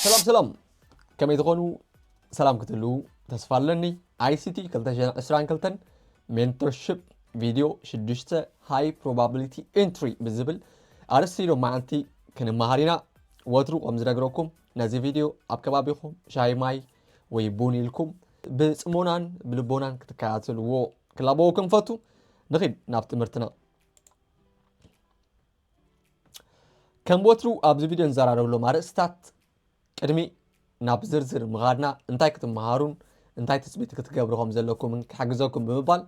ሰላም ሰላም፣ ከመይ ትኾኑ? ሰላም ክትህልዉ ተስፋ ኣለኒ። I C T ክልተ ሽሕን ዕስራን ክልተን ሜንቶርሺፕ ቪድዮ ሽዱሽተ ሃይ ፕሮባብሊቲ ኢንትሪ ብዝብል ኣርእስቲ ሎማዓንቲ ክንመሃር ኢና። ወትሩ ከም ዝነግረኩም ነዚ ቪድዮ ኣብ ከባቢኹም ሻሂ ማይ ወይ ቡን ኢልኩም ብጽሞናን ብልቦናን ክትከታተልዎ ክላበወኩም ፈቱ። ንኺድ ናብ ትምህርትና። ከም ወትሩ ኣብዚ ቪድዮ ንዘራረብሎም ኣርእስታት ቅድሚ ናብ ዝርዝር ምኻድና እንታይ ክትመሃሩን እንታይ ትጽቢት ክትገብሩ ከም ዘለኩምን ክሕግዘኩም ብምባል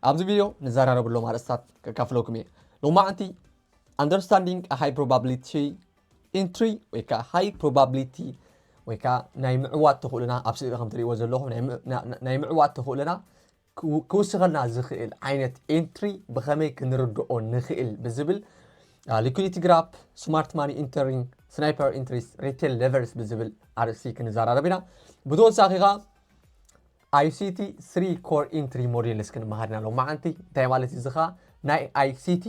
ኣብዚ ቪድዮ ንዘራረብሎም ኣርእስታት ከካፍለኩም እየ። ሎማዓንቲ understanding high probability entry ወይ ከዓ ሃይ ፕሮባብሊቲ ወይ ከዓ ናይ ምዕዋት ተኽእሎና ኣብ ስእሊ ከም ትሪእዎ ዘለኹም ናይ ም- ና- ና- ናይ ምዕዋት ተኽእሎና ክው- ክውስኸልና ዝኽእል ዓይነት ኢንትሪ ብኸመይ ክንርድኦ ንኽእል ብዝብል ሊኩዲቲ ግራፕ፣ ስማርት ማኒ ኢንተሪንግ፣ ስናይፐር ኢንትሪስ፣ ሪቴል ሌቨልስ ብዝብል ኣርእስቲ ክንዘራረብ ኢና። ብተወሳኺ ኸዓ I C T three core entry models ክንመሃር ኢና ሎማዓንቲ። እንታይ ማለት እዩ እዚ ኸዓ? ናይ I C T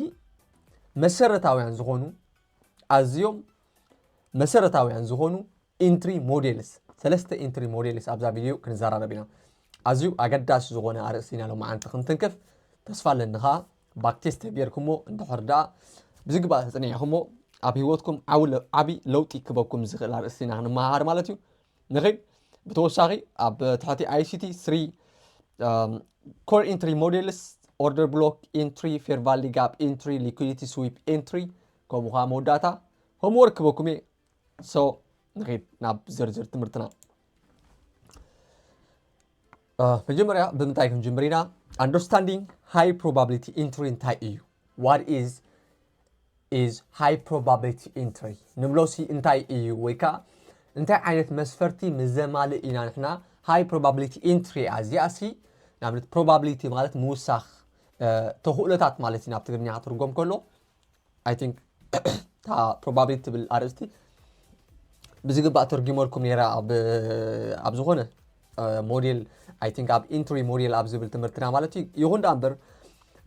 መሰረታውያን ዝኾኑ ኣዝዮም መሰረታውያን ዝኾኑ ኢንትሪ ሞዴልስ ሰለስተ ኢንትሪ ሞዴልስ ኣብዛ ቪድዮ ክንዘራረብ ኢና። ኣዝዩ ኣገዳሲ ዝኾነ ኣርእስቲ ኢና ሎማዓንቲ ክንትንክፍ ተስፋ ኣለኒ። ኸዓ ባክቴስት ተገይርኩሞ እንድሕር ደኣ ብዝግባእ ተጽኒዕኩሞ ኣብ ህይወትኩም ዓው ለ- ዓቢ ለውጢ ክበኩም ዝኽእል ኣርእስቲ ኢና ክንመሃር ማለት እዩ። ንኺድ። ብተወሳኺ ኣብ ትሕቲ I C T three core entry models order block entry fair value gap entry liquidity sweep entry ከምኡ ከዓ መወዳእታ homework ክበኩም እየ። So ንኺድ ናብ ዝርዝር ትምህርትና። መጀመርያ ብምንታይ ክንጅምር ኢና? Understanding high probability entry እንታይ እዩ? What is is high probability entry ንብሎ ሲ እንታይ እዩ ወይ ከዓ እንታይ ዓይነት መስፈርቲ ምዘማልእ ኢና ንሕና ሃይ ፕሮባብሊቲ ኢንትሪ እዚኣ ሲ ንኣብነት ፕሮባብሊቲ ማለት ምውሳኽ ተኽእሎታት ማለት እዩ ናብ ትግርኛ ክትርጎም ከሎ I think እታ ፕሮባብሊቲ ትብል ኣርእስቲ ብዝግባእ ተርጊመልኩም ነይራ ኣብ ዝኾነ ሞዴል I think ኣብ ኢንትሪ ሞዴል ኣብ ዝብል ትምህርትና ማለት እዩ። ይኹን ደኣ እምበር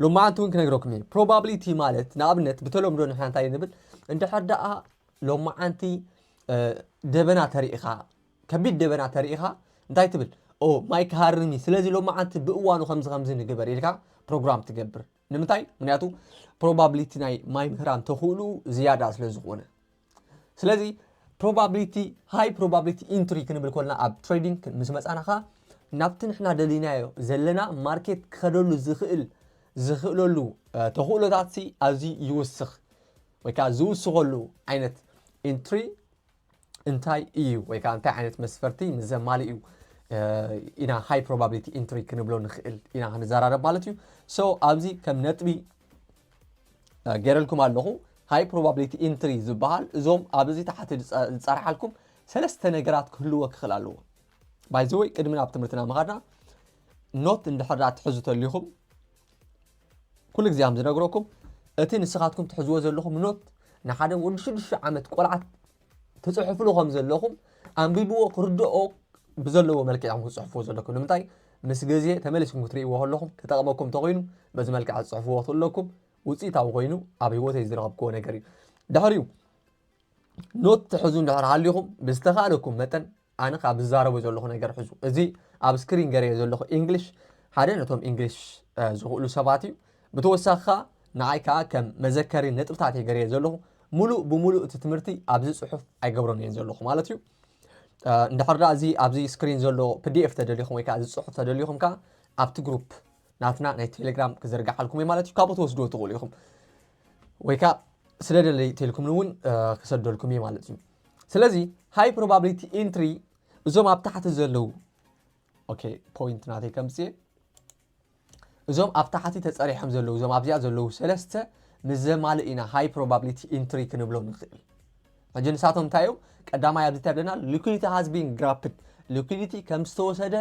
ሎማዓንቲ እውን ክነግረኩም እየ። ፕሮባብሊቲ ማለት ንኣብነት ብተለምዶ ንሕና እንታይ ንብል እንድሕር ደኣ ሎማዓንቲ ደበና ተሪኢኻ ከቢድ ደበና ተሪኢኻ እንታይ ትብል? ኦ ማይ ክሃርም እዩ፣ ስለዚ ሎማዓንቲ ብእዋኑ ከምዚ ከምዚ ንግበር ኢልካ ፕሮግራም ትገብር። ንምንታይ? ምክንያቱ ፕሮባብሊቲ ናይ ማይ ምህራም ተኽእሉ ዝያዳ ስለ ዝኾነ ስለዚ ፕሮባብሊቲ ሃይ ፕሮባብሊቲ ኢንትሪ ክንብል ኮልና ኣብ ትሬዲንግ ምስ መፃናኻ ናብቲ ንሕና ደሊናዮ ዘለና ማርኬት ክኸደሉ ዝኽእል ዝኽእለሉ ተኽእሎታት ሲ ኣዝዩ ይውስኽ ወይ ከዓ ዝውስኸሉ ዓይነት ኢንትሪ እንታይ እዩ ወይ ከዓ እንታይ ዓይነት መስፈርቲ ምስ ዘማልእ እዩ ኢና ሃይ ፕሮባብሊቲ ኢንትሪ ክንብሎ ንኽእል ኢና ክንዘራረብ ማለት እዩ። So ኣብዚ ከም ነጥቢ ገረልኩም ኣለኹ። ሃይ ፕሮባብሊቲ ኢንትሪ ዝበሃል እዞም ኣብዚ ታሕቲ ዝፀርሓልኩም ሰለስተ ነገራት ክህልዎ ክኽእል ኣለዎ። By the way ቅድሚ ናብ ትምህርትና ምኻድና ኖት እንድሕር ትሕዙ ተሊኹም ኩሉ ግዜ ከም ዝነግረኩም እቲ ንስኻትኩም ትሕዝዎ ዘለኹም ኖት ንሓደ ወዲ ሽዱሽተ ዓመት ቆልዓት ትፅሕፍሉ ከም ዘለኹም ኣንቢብዎ ክርድኦ ብዘለዎ መልክዕ ኢኹም ክትፅሕፍዎ ዘለኩም። ንምንታይ? ምስ ግዜ ተመሊስኩም ክትርእይዎ ከለኹም ክጠቕመኩም እንተኾይኑ በዚ መልክዕ ክትፅሕፍዎ ትኽእሉ ኣለኩም። ውፅኢታዊ ኮይኑ ኣብ ህይወተይ ዝረኸብክዎ ነገር እዩ። ድሕሪኡ ኖት ትሕዙ እንድሕር ሃሊኹም ብዝተኻእለኩም መጠን ኣነ ካብ ዝዛረቦ ዘለኹ ነገር ሕዙ። እዚ ኣብ ስክሪን ገረዮ ዘለኹ ኢንግሊሽ ሓደ ነቶም ኢንግሊሽ ዝኽእሉ ሰባት እዩ። ብተወሳኺ ከዓ ንዓይ ከዓ ከም መዘከሪ ነጥብታት እየ ገረዮ ዘለኹ። ሙሉእ ብሙሉእ እቲ ትምህርቲ ኣብዚ ፅሑፍ ኣይገብሮን እየ ዘለኹ ማለት እዩ። እንድሕር ዳ እዚ ኣብዚ ስክሪን ዘሎ ፒዲኤፍ ተደሊኹም ወይ ከዓ እዚ ፅሑፍ ተደሊኹም ከዓ ኣብቲ ግሩፕ ናትና ናይ ቴሌግራም ክዝርግሓልኩም እዩ ማለት እዩ። ካብኡ ትወስድዎ ትኽእሉ ኢኹም ወይ ከዓ ስለ ደለይ ተልኩም እውን ክሰደልኩም እዩ ማለት እዩ። ስለዚ ሃይ ፕሮባብሊቲ ኢንትሪ እዞም ኣብ ታሕቲ ዘለዉ ኦኬ ፖይንት ናተይ ከምፅእ እዞም ኣብ ታሕቲ ተፀሪሖም ዘለዉ እዞም ኣብዚኣ ዘለዉ ሰለስተ ምስ ዘማልእ ኢና ሃይ ፕሮባብሊቲ ኢንትሪ ክንብሎም ንኽእል። ሕጂ ንሳቶም እንታይ እዮም? ቀዳማይ ኣብዚ እንታይ ኣለና? Liquidity has been grabbed። ሊኩዲቲ ከም ዝተወሰደ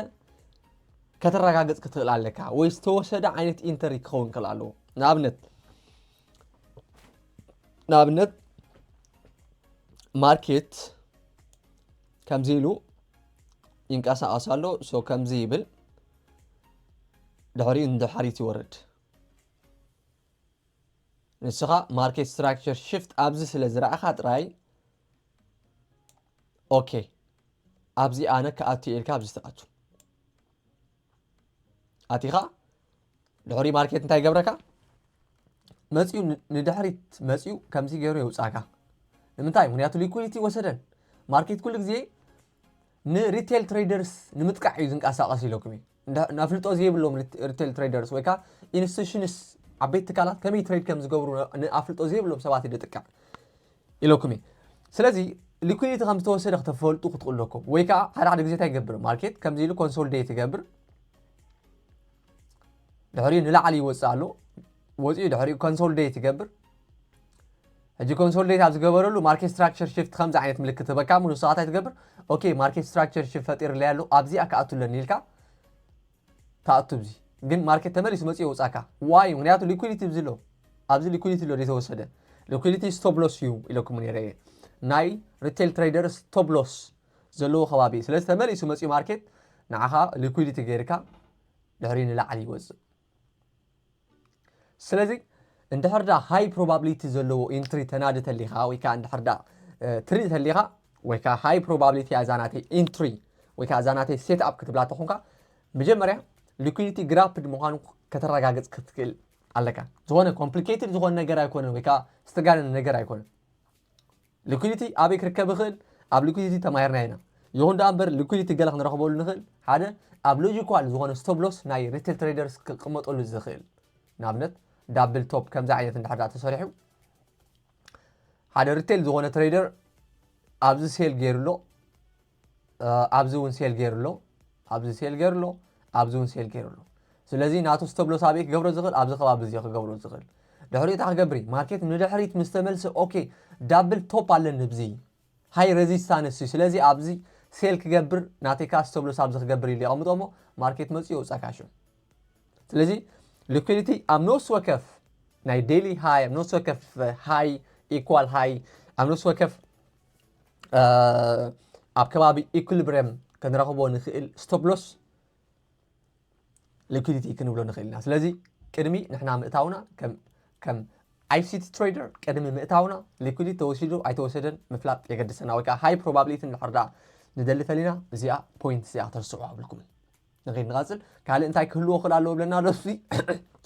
ከተረጋግፅ ክትኽእል ኣለካ ወይ ዝተወሰደ ዓይነት ኢንተሪ ክኸውን ክኽእል ኣለዎ። ንኣብነት ንኣብነት ማርኬት ከምዚ ኢሉ ይንቀሳቐስ ኣሎ። ሶ ከምዚ ይብል ድሕሪኡ ንድሓሪት ይወርድ። ንስኻ ማርኬት ስትራክቸር ሽፍት ኣብዚ ስለ ዝረኣኻ ጥራይ ኦኬ ኣብዚ ኣነ ክኣቱ ኢልካ ኣብዚ ትኣቱ ኣቲኻ ድሕሪ ማርኬት እንታይ ይገብረካ? መፂኡ ንድሕሪት መፂኡ ከምዚ ገይሩ የውፃካ። ንምንታይ? ምክንያቱ ሊኩዲቲ ወሰደን። ማርኬት ኩሉ ግዜ ንሪቴል ትሬደርስ ንምጥቃዕ እዩ ዝንቀሳቀስ ኢለኩም እዩ። ነፍልጦ ዘይብሎም ሪቴል ትሬደርስ ወይ ከዓ ኢንስቲቱሽንስ፣ ዓበይቲ ትካላት ከመይ ትሬድ ከም ዝገብሩ ንኣፍልጦ ዘይብሎም ሰባት እዩ ደጥቅዕ ኢለኩም እዩ። ስለዚ ሊኩዲቲ ከም ዝተወሰደ ክተፈልጡ ክትኽእሉ ኣለኩም። ወይ ከዓ ሓደ ሓደ ግዜ እንታይ ይገብር? ማርኬት ከምዚ ኢሉ ኮንሶልዴት ይገብር፣ ድሕሪኡ ንላዕሊ ይወፅእ ኣሎ፣ ወፂኡ ድሕሪኡ ኮንሶልዴት ይገብር። ሕጂ ኮንሶልዴት ኣብ ዝገበረሉ ማርኬት ስትራክቸር ሽፍት ከምዚ ዓይነት ምልክት ህበካ፣ ንሱ እንታይ ትገብር? ኦኬ፣ ማርኬት ስትራክቸር ሽፍት ፈጢርለይ ኣሎ፣ ኣብዚኣ ክኣቱ ኣለኒ ኢልካ ትኣቱ። ብዚ ግን ማርኬት ተመሊሱ መፂኡ የውፃካ። ዋይ? ምክንያቱ ሊኩዲቲ ብዚ ኣሎ፣ ኣብዚ ሊኩዲቲ ኣሎ ዘይተወሰደ። ሊኩዲቲ ስቶፕ ሎስ እዩ ኢለኩም ነይረ እየ። ናይ ሪቴል ትሬደር ስቶፕ ሎስ ዘለዎ ከባቢ እዩ። ስለዚ ተመሊሱ መፂኡ ማርኬት ንዓኻ ሊኩዲቲ ገይርካ ድሕሪ ንላዕሊ ይወፅእ። ስለዚ እንድሕር ዳ ሃይ ፕሮባብሊቲ ዘለዎ ኢንትሪ ተናዲ ተሊኻ ወይ ከዓ እንድሕር ዳ ትርኢ ተሊኻ ወይ ከዓ ሃይ ፕሮባብሊቲ ኣዛ ናተይ ኢንትሪ ወይ ከዓ ኣዛ ናተይ ሴት ኣፕ ክትብላ ተኾንካ፣ መጀመርያ ሊኩዲቲ ግራፕድ ምዃኑ ከተረጋግፅ ክትክእል ኣለካ። ዝኾነ ኮምፕሊኬትድ ዝኾነ ነገር ኣይኮነን ወይ ከዓ ዝተጋነነ ነገር ኣይኮነን። ሊኩዲቲ ኣበይ ክርከብ ይኽእል? ኣብ ሊኩዲቲ ተማሂርና ኢና። ይኹን ደኣ እምበር ሊኩዲቲ ገለ ክንረኽበሉ ንኽእል፣ ሓደ ኣብ ሎጂኳል ዝኾነ ስቶፕ ሎስ ናይ ሪቴል ትሬደርስ ክቕመጠሉ ዝኽእል፣ ንኣብነት ዳብል ቶፕ ከምዚ ዓይነት እንድሕር ደኣ ተሰሪሑ፣ ሓደ ሪቴል ዝኾነ ትሬደር ኣብዚ ሴል ገይሩ ኣሎ፣ ኣብዚ እውን ሴል ገይሩ ኣሎ፣ ኣብዚ ሴል ገይሩ ኣሎ፣ ኣብዚ እውን ሴል ገይሩ ኣሎ። ስለዚ ናቱ ስቶፕ ሎስ ኣበይ ክገብሮ ዝኽእል? ኣብዚ ከባቢ እዚ ክገብሮ ዝኽእል። ድሕሪኡ እንታይ ክገብር እዩ? ማርኬት ንድሕሪት ምስ ተመልሰ፣ ኦኬ፣ ዳብል ቶፕ ኣለኒ ብዚ ሃይ ሬዚስታንስ እዩ። ስለዚ ኣብዚ ሴል ክገብር፣ ናተይ ከዓ ስቶፕ ሎስ ኣብዚ ክገብር ኢሉ የቐምጦ እሞ ማርኬት መፅኡ የውፀካ ሽዑ። ስለዚ ሊኩዲቲ ኣብ ነፍሲ ወከፍ ናይ ዴይሊ ሃይ፣ ኣብ ነፍሲ ወከፍ ሃይ ኢኳል ሃይ፣ ኣብ ነፍሲ ወከፍ ኣብ ከባቢ ኢኩሊብሪየም ክንረኽቦ ንኽእል ስቶፕ ሎስ ሊኩዲቲ ክንብሎ ንኽእል ኢና። ስለዚ ቅድሚ ንሕና ምእታውና ከም ከም ኣይሲቲ ትሬደር ቅድሚ ምእታውና ሊኩዲቲ ተወሲዱ ኣይተወሰደን ምፍላጥ የገድሰና። ወይ ከዓ ሃይ ፕሮባብሊቲ እንድሕር ደኣ ንደሊ ተሊና እዚኣ ፖይንት እዚኣ ተርስዑ ኣብልኩም። ንኸይድ ንቐፅል። ካልእ እንታይ ክህልዎ ክእል ኣለዎ ብለና ኣሎ። እሱዚ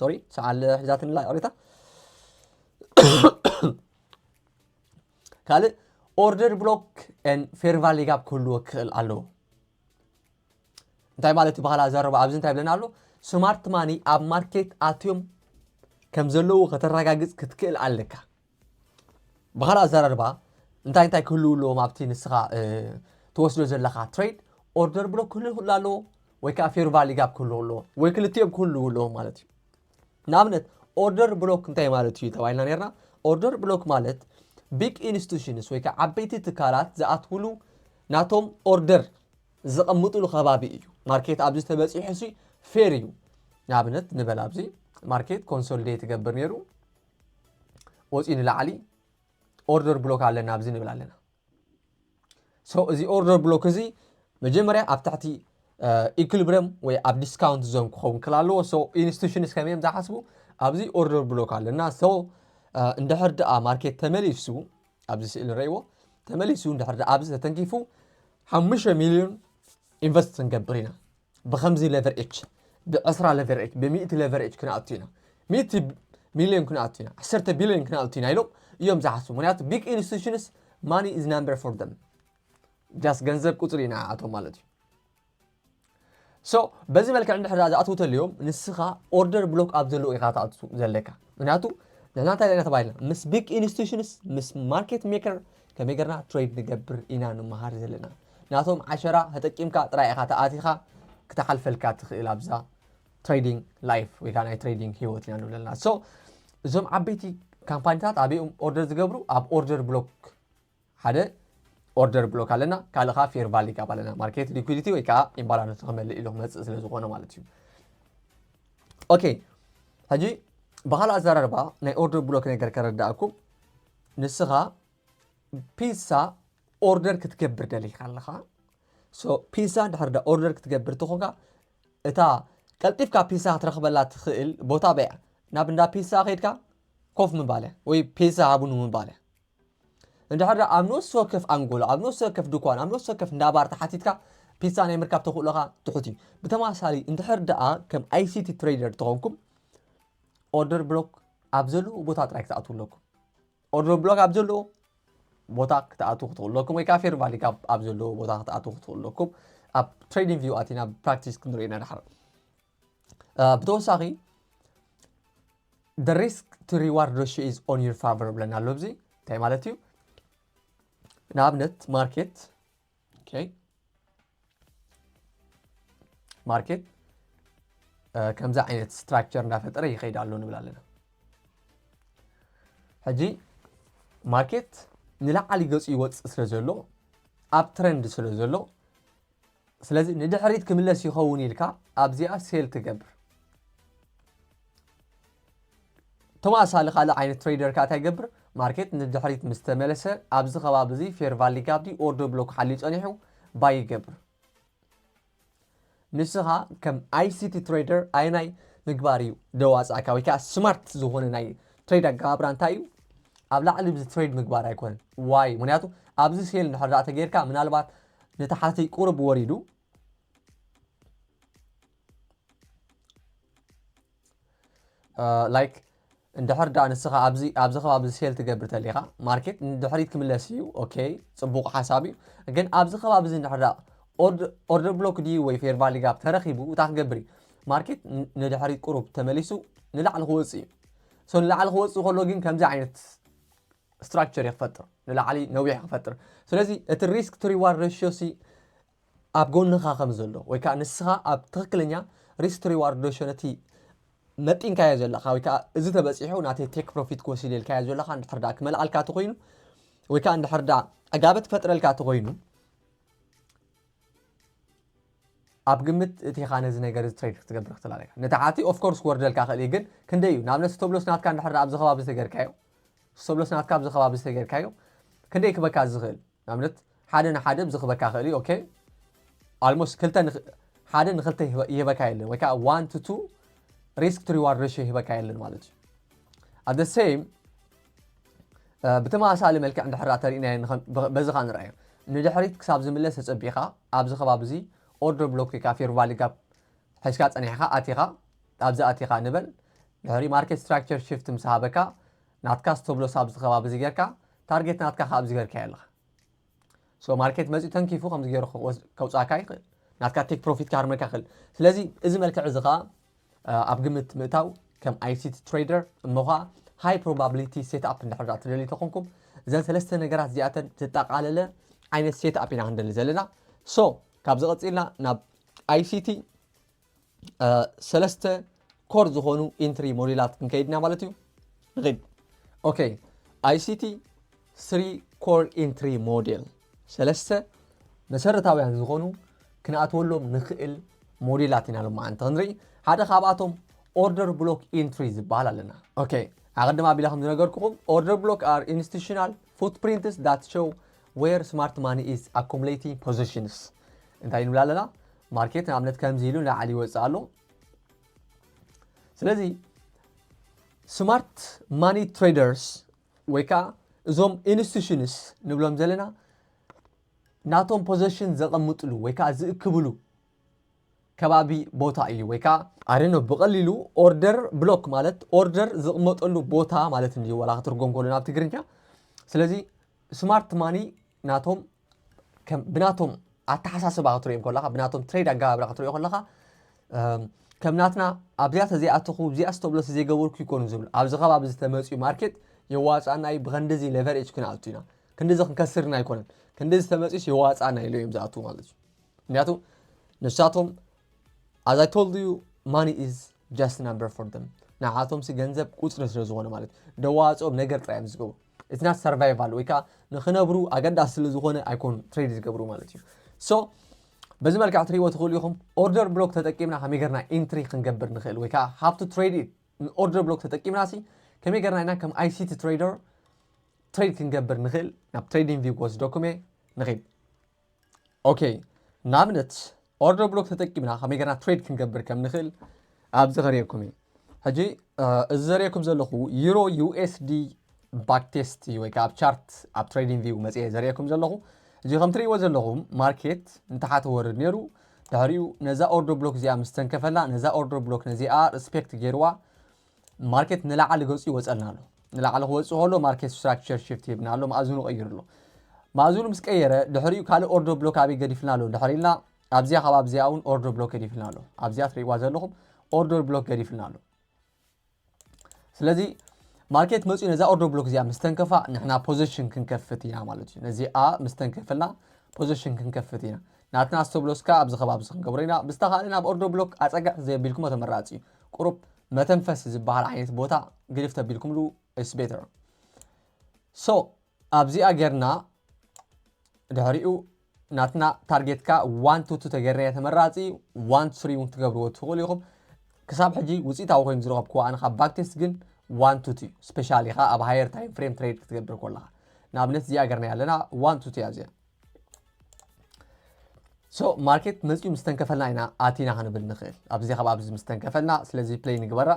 ሶሪ ሰዓል ሒዛትንላ ይቕሬታ። ካልእ ኦርደር ብሎክ ን ፌር ቫሊ ጋፕ ክህልዎ ክኽእል ኣለዎ። እንታይ ማለት እዩ? ብኻልእ ኣዘራርባ ኣብዚ እንታይ ብለና ኣሎ? ስማርት ማኒ ኣብ ማርኬት ኣትዮም ከም ዘለዉ ከተረጋግፅ ክትክእል ኣለካ። ብኻልእ ኣዘራርባ እንታይ እንታይ ክህልው ኣለዎም ኣብቲ ንስኻ ትወስዶ ዘለኻ ትሬድ? ኦርደር ብሎክ ክህልው ኣለዎ ወይ ከዓ ፌር ቫሊ ጋፕ ክህልው ኣለዎ ወይ ክልቲኦም ክህልው ኣለዎም ማለት እዩ። ንኣብነት ኦርደር ብሎክ እንታይ ማለት እዩ ተባሂልና ነርና? ኦርደር ብሎክ ማለት ቢግ ኢንስቲቱሽንስ ወይ ከዓ ዓበይቲ ትካላት ዝኣትውሉ ናቶም ኦርደር ዘቐምጥሉ ከባቢ እዩ። ማርኬት ኣብዚ ተበፂሑ ሲ ፌር እዩ። ንኣብነት ንበል ኣብዚ ማርኬት ኮንሶሊዴት ይገብር ነይሩ፣ ወፂኡ ንላዕሊ ኦርደር ብሎክ ኣለና ኣብዚ ንብል ኣለና። ሶ እዚ ኦርደር ብሎክ እዚ መጀመርያ ኣብ ትሕቲ ኢኩሊብሪየም ወይ ኣብ ዲስካውንት ዞን ክኸውን ክል ኣለዎ። ሶ ኢንስቲቱሽንስ ከመይ እዮም ዝሓስቡ? ኣብዚ ኦርደር ብሎክ ኣለና። ሶ እንድሕር ደኣ ማርኬት ተመሊሱ ኣብዚ ስእሊ ንርእይዎ ተመሊሱ እንድሕር ደኣ ኣብዚ ተተንኪፉ ሓሙሽተ ሚልዮን ኢንቨስት ክንገብር ኢና። ብኸምዚ ሌቨሬጅ፣ ብ10 ሌቨሬጅ፣ ብ100 ሌቨሬጅ ክንኣቱ ኢና፣ ሚእቲ ሚልዮን ክንኣቱ ኢና፣ 10 ቢልዮን ክንኣቱ ኢና ኢሎም እዮም ዝሓስቡ። ምክንያቱ ቢግ ኢንስቲቱሽንስ ማኒ ኢዝ ናምበር ፎር ደም፣ ጃስት ገንዘብ ቁፅሪ ኢና ኣቶም ማለት እዩ። ሶ በዚ መልክዕ እንድሕር ዝኣትዉ ተልዮም ንስኻ ኦርደር ብሎክ ኣብ ዘለዎ ኢኻ ትኣቱ ዘለካ። ምክንያቱ ንሕና እንታይ ዘለና ተባሂልና ምስ ቢግ ኢንስቲቱሽንስ ምስ ማርኬት ሜከር ከመይ ገርና ትሬድ ንገብር ኢና ንመሃር ዘለና። ናቶም ዓሸራ ተጠቂምካ ጥራይ ኢኻ ተኣቲኻ ክትሓልፈልካ ትኽእል ኣብዛ ትሬዲንግ ላይፍ ወይ ከዓ ናይ ትሬዲንግ ህይወት ኢና ንብለና። ሶ እዞም ዓበይቲ ካምፓኒታት ኣበይኦም ኦርደር ዝገብሩ? ኣብ ኦርደር ብሎክ ሓደ ኦርደር ብሎክ ኣለና፣ ካልእ ከዓ ፌር ቫሊ ጋፕ ኣለና። ማርኬት ሊኩዲቲ ወይ ከዓ ኢምባላንስ ንክመልእ ኢሉ ክመፅእ ስለ ዝኾነ ማለት እዩ። ኦኬ፣ ሕጂ ብካልእ ኣዘራርባ ናይ ኦርደር ብሎክ ነገር ከረዳእኩም። ንስኻ ፒሳ ኦርደር ክትገብር ደሊኻ ኣለኻ። ሶ ፒሳ ድሕር ዳ ኦርደር ክትገብር ተኾንካ እታ ቀልጢፍካ ፒሳ ክትረኽበላ ትኽእል ቦታ በያ ናብ እንዳ ፒሳ ከይድካ ኮፍ ምባለ ወይ ፒሳ ሃቡኑ ምባለ። እንድሕር ደኣ ኣብ ነፍሲ ወከፍ ኣንጎሎ፣ ኣብ ነፍሲ ወከፍ ድኳን፣ ኣብ ነፍሲ ወከፍ እንዳ ባር ተሓቲትካ ፒዛ ናይ ምርካብ ተኽእሎኻ ትሑት እዩ። ብተመሳሳሊ እንድሕር ደኣ ከም ICT ትሬደር ተኾንኩም፣ ኦርደር ብሎክ ኣብ ዘለዎ ቦታ ጥራይ ክትኣትዉ ኣለኩም። ኦርደር ብሎክ ኣብ ዘለዎ ቦታ ክትኣትዉ ክትኽእሉ ኣለኩም፣ ወይ ከዓ ፌር ቫሊ ጋፕ ኣብ ዘለዎ ቦታ ክትኣትዉ ክትኽእሉ ኣለኩም። ኣብ ትሬዲንግ ቪው ኣቲና ፕራክቲስ ክንሪኦ ኢና ድሓር። ብተወሳኺ the risk to reward ratio is on your favor ብለና ኣሎ። ኣብዚ እንታይ ማለት እዩ? ንኣብነት ማርኬት ማርኬት ከምዚ ዓይነት ስትራክቸር እንዳፈጠረ ይኸይድ ኣሎ ንብል ኣለና። ሕጂ ማርኬት ንላዕሊ ገፁ ይወፅእ ስለ ዘሎ፣ ኣብ ትረንድ ስለ ዘሎ፣ ስለዚ ንድሕሪት ክምለስ ይኸውን ኢልካ ኣብዚኣ ሴል ትገብር። ተመሳሳሊ ካልእ ዓይነት ትሬደር ከኣ እንታይ ይገብር? ማርኬት ንድሕሪት ምስ ተመለሰ ኣብዚ ከባቢ እዚ ፌር ቫሊ ጋፕ ኦርደር ብሎክ ሓልዩ ጸኒሑ ባይ ይገብር። ንስኻ ከም ICT ትሬደር ኣየናይ ምግባር እዩ ደዋፅኣካ? ወይ ከዓ ስማርት ዝኾነ ናይ ትሬድ ኣገባብራ እንታይ እዩ? ኣብ ላዕሊ ብዚ ትሬድ ምግባር ኣይኮነን። ዋይ? ምክንያቱ ኣብዚ ሴል እንድሕር ደኣ ተጌርካ ምናልባት ንታሕቲ ቁሩብ ወሪዱ ላይክ እንድሕር ደኣ ንስኻ ኣብዚ ኣብዚ ከባቢ ሴል ትገብር ተሊኻ ማርኬት ንድሕሪት ክምለስ እዩ። ኦኬ፣ ፅቡቕ ሓሳብ እዩ። ግን ኣብዚ ከባቢ እዚ እንድሕር ደኣ ኦርደር ብሎክ ድዩ ወይ ፌር ቫሊ ጋፕ ተረኺቡ እንታይ ክገብር እዩ? ማርኬት ንድሕሪት ቁሩብ ተመሊሱ ንላዕሊ ክወፅእ እዩ። ሶ ንላዕሊ ክወፅእ ከሎ ግን ከምዚ ዓይነት ስትራክቸር እዩ ክፈጥር፣ ንላዕሊ ነዊሕ ክፈጥር። ስለዚ እቲ ሪስክ ቱ ሪዋርድ ሬሽዮ ሲ ኣብ ጎንኻ ከም ዘሎ ወይ ከዓ ንስኻ ኣብ ትኽክለኛ ሪስክ ቱ ሪዋርድ ሬሽዮ ነቲ መጢንካዮ ዘለኻ ወይ ከዓ እዚ ተበፂሑ ናተይ ቴክ ፕሮፊት ክወስድ ኢልካዮ ዘለኻ እንድሕር ደኣ ክመልኣልካ ተኾይኑ ወይ ከዓ እንድሕር ደኣ ዕጋበት ክፈጥረልካ ተኾይኑ ኣብ ግምት እቲኻ ነዚ ነገር እዚ ትሬድ ክትገብር ክትላለካ ንታሓቲ ኦፍኮርስ ክወርደልካ ክእል እዩ። ግን ክንደይ እዩ ንኣብነት ስቶብሎስ ናትካ እንድሕር ደኣ ኣብዚ ከባቢ ዝተገርካዮ ስቶብሎስ ናትካ ኣብዚ ከባቢ ዝተገርካዮ ክንደይ ክበካ ዝኽእል ንኣብነት ሓደ ንሓደ ብዝኽበካ ክእል እዩ። ኦኬ ኣልሞስት ክልተ ሓደ ንክልተ ይህበካ የለን ወይ ከዓ ዋን ቱ ቱ ሪስክ ቱ ሪዋርድ ሬሽዮ ይህበካ የለን ማለት እዩ። ኣት ሴም ብተመሳሳሊ መልክዕ እንድሕር ተሪእናዮ በዚ ከዓ ንርኣዮ ንድሕሪት ክሳብ ዝምለስ ተፀቢኻ ኣብዚ ከባቢ እዚ ኦርደር ብሎክ ወይ ከዓ ፌር ቫሊ ጋፕ ሒዝካ ፀኒሕካ ኣቲኻ ኣብዚ ኣቲኻ ንበል ድሕሪ ማርኬት ስትራክቸር ሽፍት ምስ ሃበካ ናትካ ስቶብሎስ ኣብዚ ከባቢ እዚ ጌርካ ታርጌት ናትካ ከዓ ኣብዚ ጌርካ ኣለኻ ሶ ማርኬት መፂኡ ተንኪፉ ከምዚ ገይሩ ከውፃካ ይኽእል ናትካ ቴክ ፕሮፊት ካርመካ ይኽእል ስለዚ እዚ መልክዕ እዚ ከዓ ኣብ ግምት ምእታው ከም ICT ትሬደር እሞ ከዓ ሃይ ፕሮባብሊቲ ሴት ኣፕ እንድሕር ትደልዩ ተኾንኩም እዘን ሰለስተ ነገራት እዚኣተን ዘጠቓለለ ዓይነት ሴት ኣፕ ኢና ክንደሊ ዘለና ሶ ካብዚ ቀፂልና ናብ ICT ሰለስተ ኮር ዝኾኑ ኢንትሪ ሞዴላት ክንከይድና ማለት እዩ ንኺድ ኦኬ ICT ስሪ ኮር ኢንትሪ ሞዴል ሰለስተ መሰረታውያን ዝኾኑ ክንኣትወሎም ንኽእል ሞዴላት ኢና ሎማዓንቲ ክንርኢ ሓደ ካብኣቶም ኦርደር ብሎክ ኢንትሪ ዝበሃል ኣለና ኦኬ ኣቐድም ኣቢለ ከም ዝነገርኩኹም order block are institutional footprints that show where smart money is accumulating positions እንታይ ንብል ኣለና ማርኬት ንኣብነት ከምዚ ኢሉ ንላዕሊ ይወፅእ ኣሎ ስለዚ ስማርት ማኒ ትሬደርስ ወይ ከዓ እዞም ኢንስቲቱሽንስ ንብሎም ዘለና ናቶም ፖዘሽን ዘቐምጥሉ ወይ ከዓ ዝእክብሉ ከባቢ ቦታ እዩ ወይ ከዓ ኣደኖ ብቐሊሉ ኦርደር ብሎክ ማለት ኦርደር ዝቕመጠሉ ቦታ ማለት እንድዩ ዋላ ክትርጎም ከሎ ናብ ትግርኛ ስለዚ ስማርት ማኒ ናቶም ብናቶም ኣተሓሳስባ ክትሪኦም ከለካ ብናቶም ትሬድ ኣገባብራ ክትሪኦ ከለካ ከም ናትና ኣብዚኣ ተዘይኣተኹ እዚኣ ስተብሎስ ዘይገበርኩ ይኮኑ ዝብሉ ኣብዚ ከባቢ ዝተመፅኡ ማርኬት የዋፃና እዩ ብከንድዚ ሌቨሬጅ ክንኣቱ ኢና ክንድዚ ክንከስርና ኣይኮነን ክንድዚ ተመፂስ የዋፃና ኢሉ እዮም ዝኣትዉ ማለት እዩ ምክንያቱ ንሳቶም as I told you money is just number for them ንዓቶም ሲ ገንዘብ ቁፅሪ ስለ ዝኾነ ማለት ደዋፅኦም ነገር ጥራይ እዮም ዝገብሩ it's not survival ወይ ከዓ ንክነብሩ ኣገዳሲ ስለ ዝኾነ ኣይኮኑ ትሬድ ዝገብሩ ማለት እዩ so በዚ መልክዕ ትሪእዎ ትኽእሉ ኢኹም order block ተጠቂምና ከመይ ገርና ኢንትሪ ክንገብር ንኽእል ወይ ከዓ how to trade it order block ተጠቂምና ሲ ከመይ ገርና ኢና ከም ICT ትሬደር ትሬድ ክንገብር ንኽእል ናብ ትሬዲንግ ቪው ክወስደኩም እየ ንኽእል ኦኬ ንኣብነት order block ተጠቂምና ከመይ ገርና ትሬድ ክንገብር ከም ንኽእል ኣብዚ ከርእየኩም እዩ ሕጂ እዚ ዘርእየኩም ዘለኹ ዩሮ USD ባክ ቴስት እዩ ወይ ከዓ ኣብ ቻርት ኣብ ትሬዲንግ ቪው መፅየ ዘርእየኩም ዘለኹ። እዚ ከም ትርእይዎ ዘለኹም ማርኬት ንታሓት ወርድ ነይሩ። ድሕሪኡ ነዛ ኦርደር ብሎክ እዚኣ ምስ ተንከፈላ፣ ነዛ ኦርደር ብሎክ ነዚኣ ሪስፔክት ገይርዋ ማርኬት ንላዕሊ ገፁ ይወፀልና ኣሎ። ንላዕሊ ክወፅእ ከሎ ማርኬት ስትራክቸር ሽፍት ይብና ኣሎ፣ ማእዝኑ ቀይሩ ኣሎ። ማእዝኑ ምስ ቀየረ ድሕሪኡ ካልእ ኦርደር ብሎክ ኣበይ ገዲፍልና ኣሎ ድሕሪልና ኣብዚኣ ካብ ኣብዚኣ እውን ኦርደር ብሎክ ገዲፍልና ኣሎ። ኣብዚኣ ትርእይዋ ዘለኹም ኦርደር ብሎክ ገዲፍልና ኣሎ። ስለዚ ማርኬት መፅኡ ነዛ ኦርደር ብሎክ እዚኣ ምስ ተንከፋ ንሕና ፖዚሽን ክንከፍት ኢና ማለት እዩ። ነዚኣ ምስ ተንከፈልና ፖዚሽን ክንከፍት ኢና። ናትና ስቶፕ ሎስ ከኣ ኣብዚ ከባቢ እዚ ክንገብሮ ኢና። ብዝተኻእለ ናብ ኦርደር ብሎክ ኣፀግዕ ዘየቢልኩሞ ተመራፂ እዩ። ቁሩብ መተንፈስ ዝበሃል ዓይነት ቦታ ግድፍ ተቢልኩምሉ is better። So ኣብዚኣ ጌርና ድሕሪኡ ናትና ታርጌትካ ዋን ቱ ቱ ተገርና ተመራፂ እዩ። ዋን ቱ ስሪ እውን ክትገብርዎ ትኽእሉ ኢኹም። ክሳብ ሕጂ ውፅኢታዊ ኮይኑ ዝረኸብክዎ ኣነ ካብ ባክቴስት ግን ዋን ቱ ቱ እዩ። ስፔሻሊ ኻ ኣብ ሃየር ታይም ፍሬም ትሬድ ክትገብር ከለኻ ንኣብነት እዚኣ ገርና ኣለና ዋን ቱ ቱ እያ እዚኣ። ሶ ማርኬት መፂኡ ምስ ተንከፈልና ኢና ኣቲና ክንብል ንኽእል። ኣብዚ ካብ ኣብዚ ምስ ተንከፈልና ስለዚ ፕሌይ ንግበራ።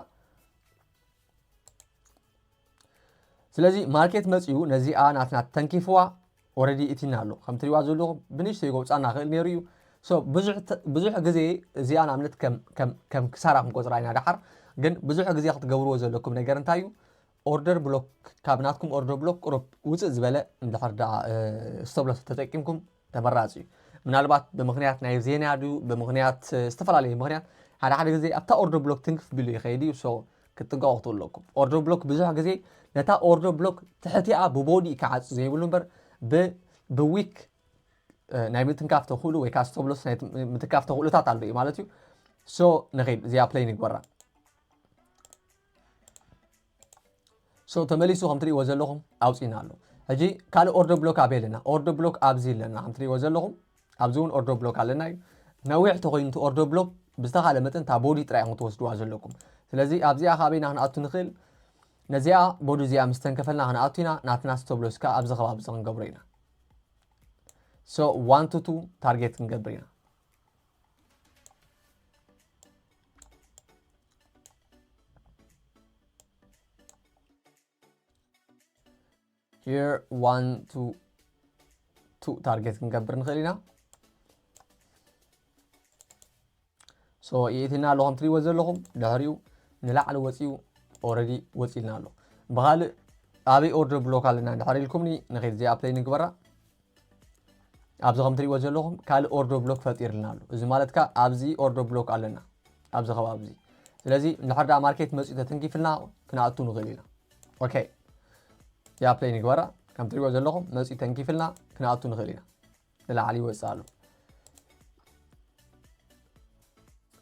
ስለዚ ማርኬት መፂኡ ነዚኣ ናትና ተንኪፍዋ ኦረዲ እቲና ኣሎ። ከም ትሪዋ ዘለኹም ብንሽተይ ጎብፃና ክእል ነይሩ እዩ። ሶ ብዙሕ ተ- ብዙሕ ግዜ እዚኣ ንኣብነት ከም ከም ከም ክሳራ ክንቆፅራ ኢና። ደሓር ግን ብዙሕ ግዜ ክትገብርዎ ዘለኩም ነገር እንታይ እዩ? ኦርደር ብሎክ ካብ ናትኩም ኦርደር ብሎክ ቁሩብ ውፅእ ዝበለ እንድሕር ደኣ ስቶፕ ሎስ ተጠቂምኩም ተመራፂ እዩ። ምናልባት ብምኽንያት ናይ ዜና ድዩ ብምኽንያት እ፣ ዝተፈላለየ ምኽንያት ሓደ ሓደ ግዜ ኣብታ ኦርደር ብሎክ ትንክፍ ቢሉ ይኸይድ እዩ። ሶ ክትጥንቀቑ ክትብሉ ኣለኩም። ኦርደር ብሎክ ብዙሕ ግዜ ነታ ኦርደር ብሎክ ትሕቲኣ ብቦዲ ክዓፅ ዘይብሉ እምበር ብ ብዊክ እ፣ ናይ ምትንካፍ ተኽእሉ ወይ ከዓ ስቶፕ ሎስ ናይ ምትንካፍ ተኽእሉታት ኣሎ እዩ ማለት እዩ። ሶ ንኸይድ እዚኣ ፕሌይ ንግበራ። ሶ ተመሊሱ ከም ትሪእዎ ዘለኹም ኣውፂና ኣሎ። ሕጂ ካልእ ኦርደር ብሎክ ኣበይ ኣለና? ኦርደር ብሎክ ኣብዚ ኣለና ከም ትሪእዎ ዘለኹም ኣብዚ እውን ኦርደር ብሎክ ኣለና እዩ። ነዊሕ ተኮይኑ እቲ ኦርደር ብሎክ ብዝተኻለ መጠን እታ ቦዲ ጥራይ ኢኹም ትወስድዋ ዘለኩም። ስለዚ ኣብዚኣ ካበይና ክንኣቱ ንኽእል? ነዚኣ ቦዲ እዚኣ ምስ ተንከፈልና ክንኣቱ ኢና። ናትና ስቶፕ ሎስ ከዓ ኣብዚ ከባቢ እዚ ክንገብሮ ኢና። ሶ ዋን ቱ ቱ ታርጌት ክንገብር ኢና። here one two two ታርጌት ክንገብር ንኽእል ኢና። ሶ የእቲና ኣሎ ከም ትሪእዎ ዘለኹም ድሕሪኡ ንላዕሊ ወፂኡ ኦረዲ ወፂልና ኣሎ። ብኻልእ ኣበይ ኦርደር ብሎክ ኣለና እንድሕር ኢልኩምኒ ንኸይድ እዚኣ ፕሌይ ንግበራ። ኣብዚ ከም ትሪእዎ ዘለኹም ካልእ ኦርደር ብሎክ ፈጢርልና ኣሎ። እዚ ማለት ከኣ ኣብዚ ኦርደር ብሎክ ኣለና ኣብዚ ከባቢ እዚ። ስለዚ እንድሕር ደኣ ማርኬት መፂኡ ተተንኪፍልና ክንኣቱ ንኽእል ኢና። ኦኬ ያ ፕሌይ ንግበራ። ከም ትሪእዎ ዘለኹም መፂኡ ተንኪፍልና ክንኣቱ ንኽእል ኢና። ንላዕሊ ይወፅእ ኣሎ።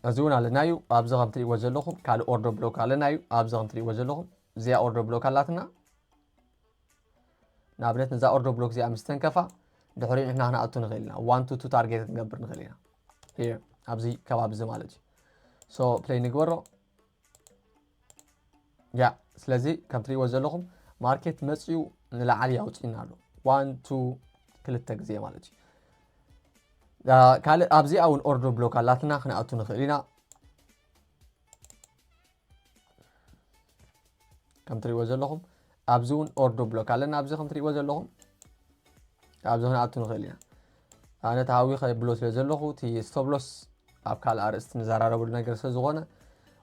እዚ እውን ኣለና እዩ። ኣብዚ ከም ትሪእዎ ዘለኹም ካልእ ኦርደር ብሎክ ኣለና እዩ። ኣብዚ ከም ትሪእዎ ዘለኹም እዚኣ ኦርደር ብሎክ ኣላትና። ንኣብነት ነዛ ኦርደር ብሎክ እዚኣ ምስ ተንከፋ ድሕሪኡ ንሕና ክንኣቱ ንኽእል ኢና። ዋን ቱ ቱ ታርጌት ክንገብር ንኽእል ኢና። Here ኣብዚ ከባቢ እዚ ማለት እዩ። ሶ ፕሌይ ንግበሮ። ያ ስለዚ ከም ትሪእዎ ዘለኹም ማርኬት መፂኡ ንላዕሊ ኣውፂእና ኣሎ። ዋን ቱ ክልተ ግዜ ማለት እዩ። አ፣ ካልእ ኣብዚኣ እውን ኦርደር ብሎክ ኣላትና ክንኣቱ ንኽእል ኢና። ከም ትሪእዎ ዘለኹም ኣብዚ እውን ኦርደር ብሎክ ኣለና። ኣብዚ ከም ትሪእዎ ዘለኹም ኣብዚ ክንኣቱ ንኽእል ኢና። ኣነ ተሃዊ ከብሎ ስለ ዘለኹ እቲ ስቶፕ ሎስ ኣብ ካልእ ኣርእስቲ ንዘራረበሉ ነገር ስለ ዝኾነ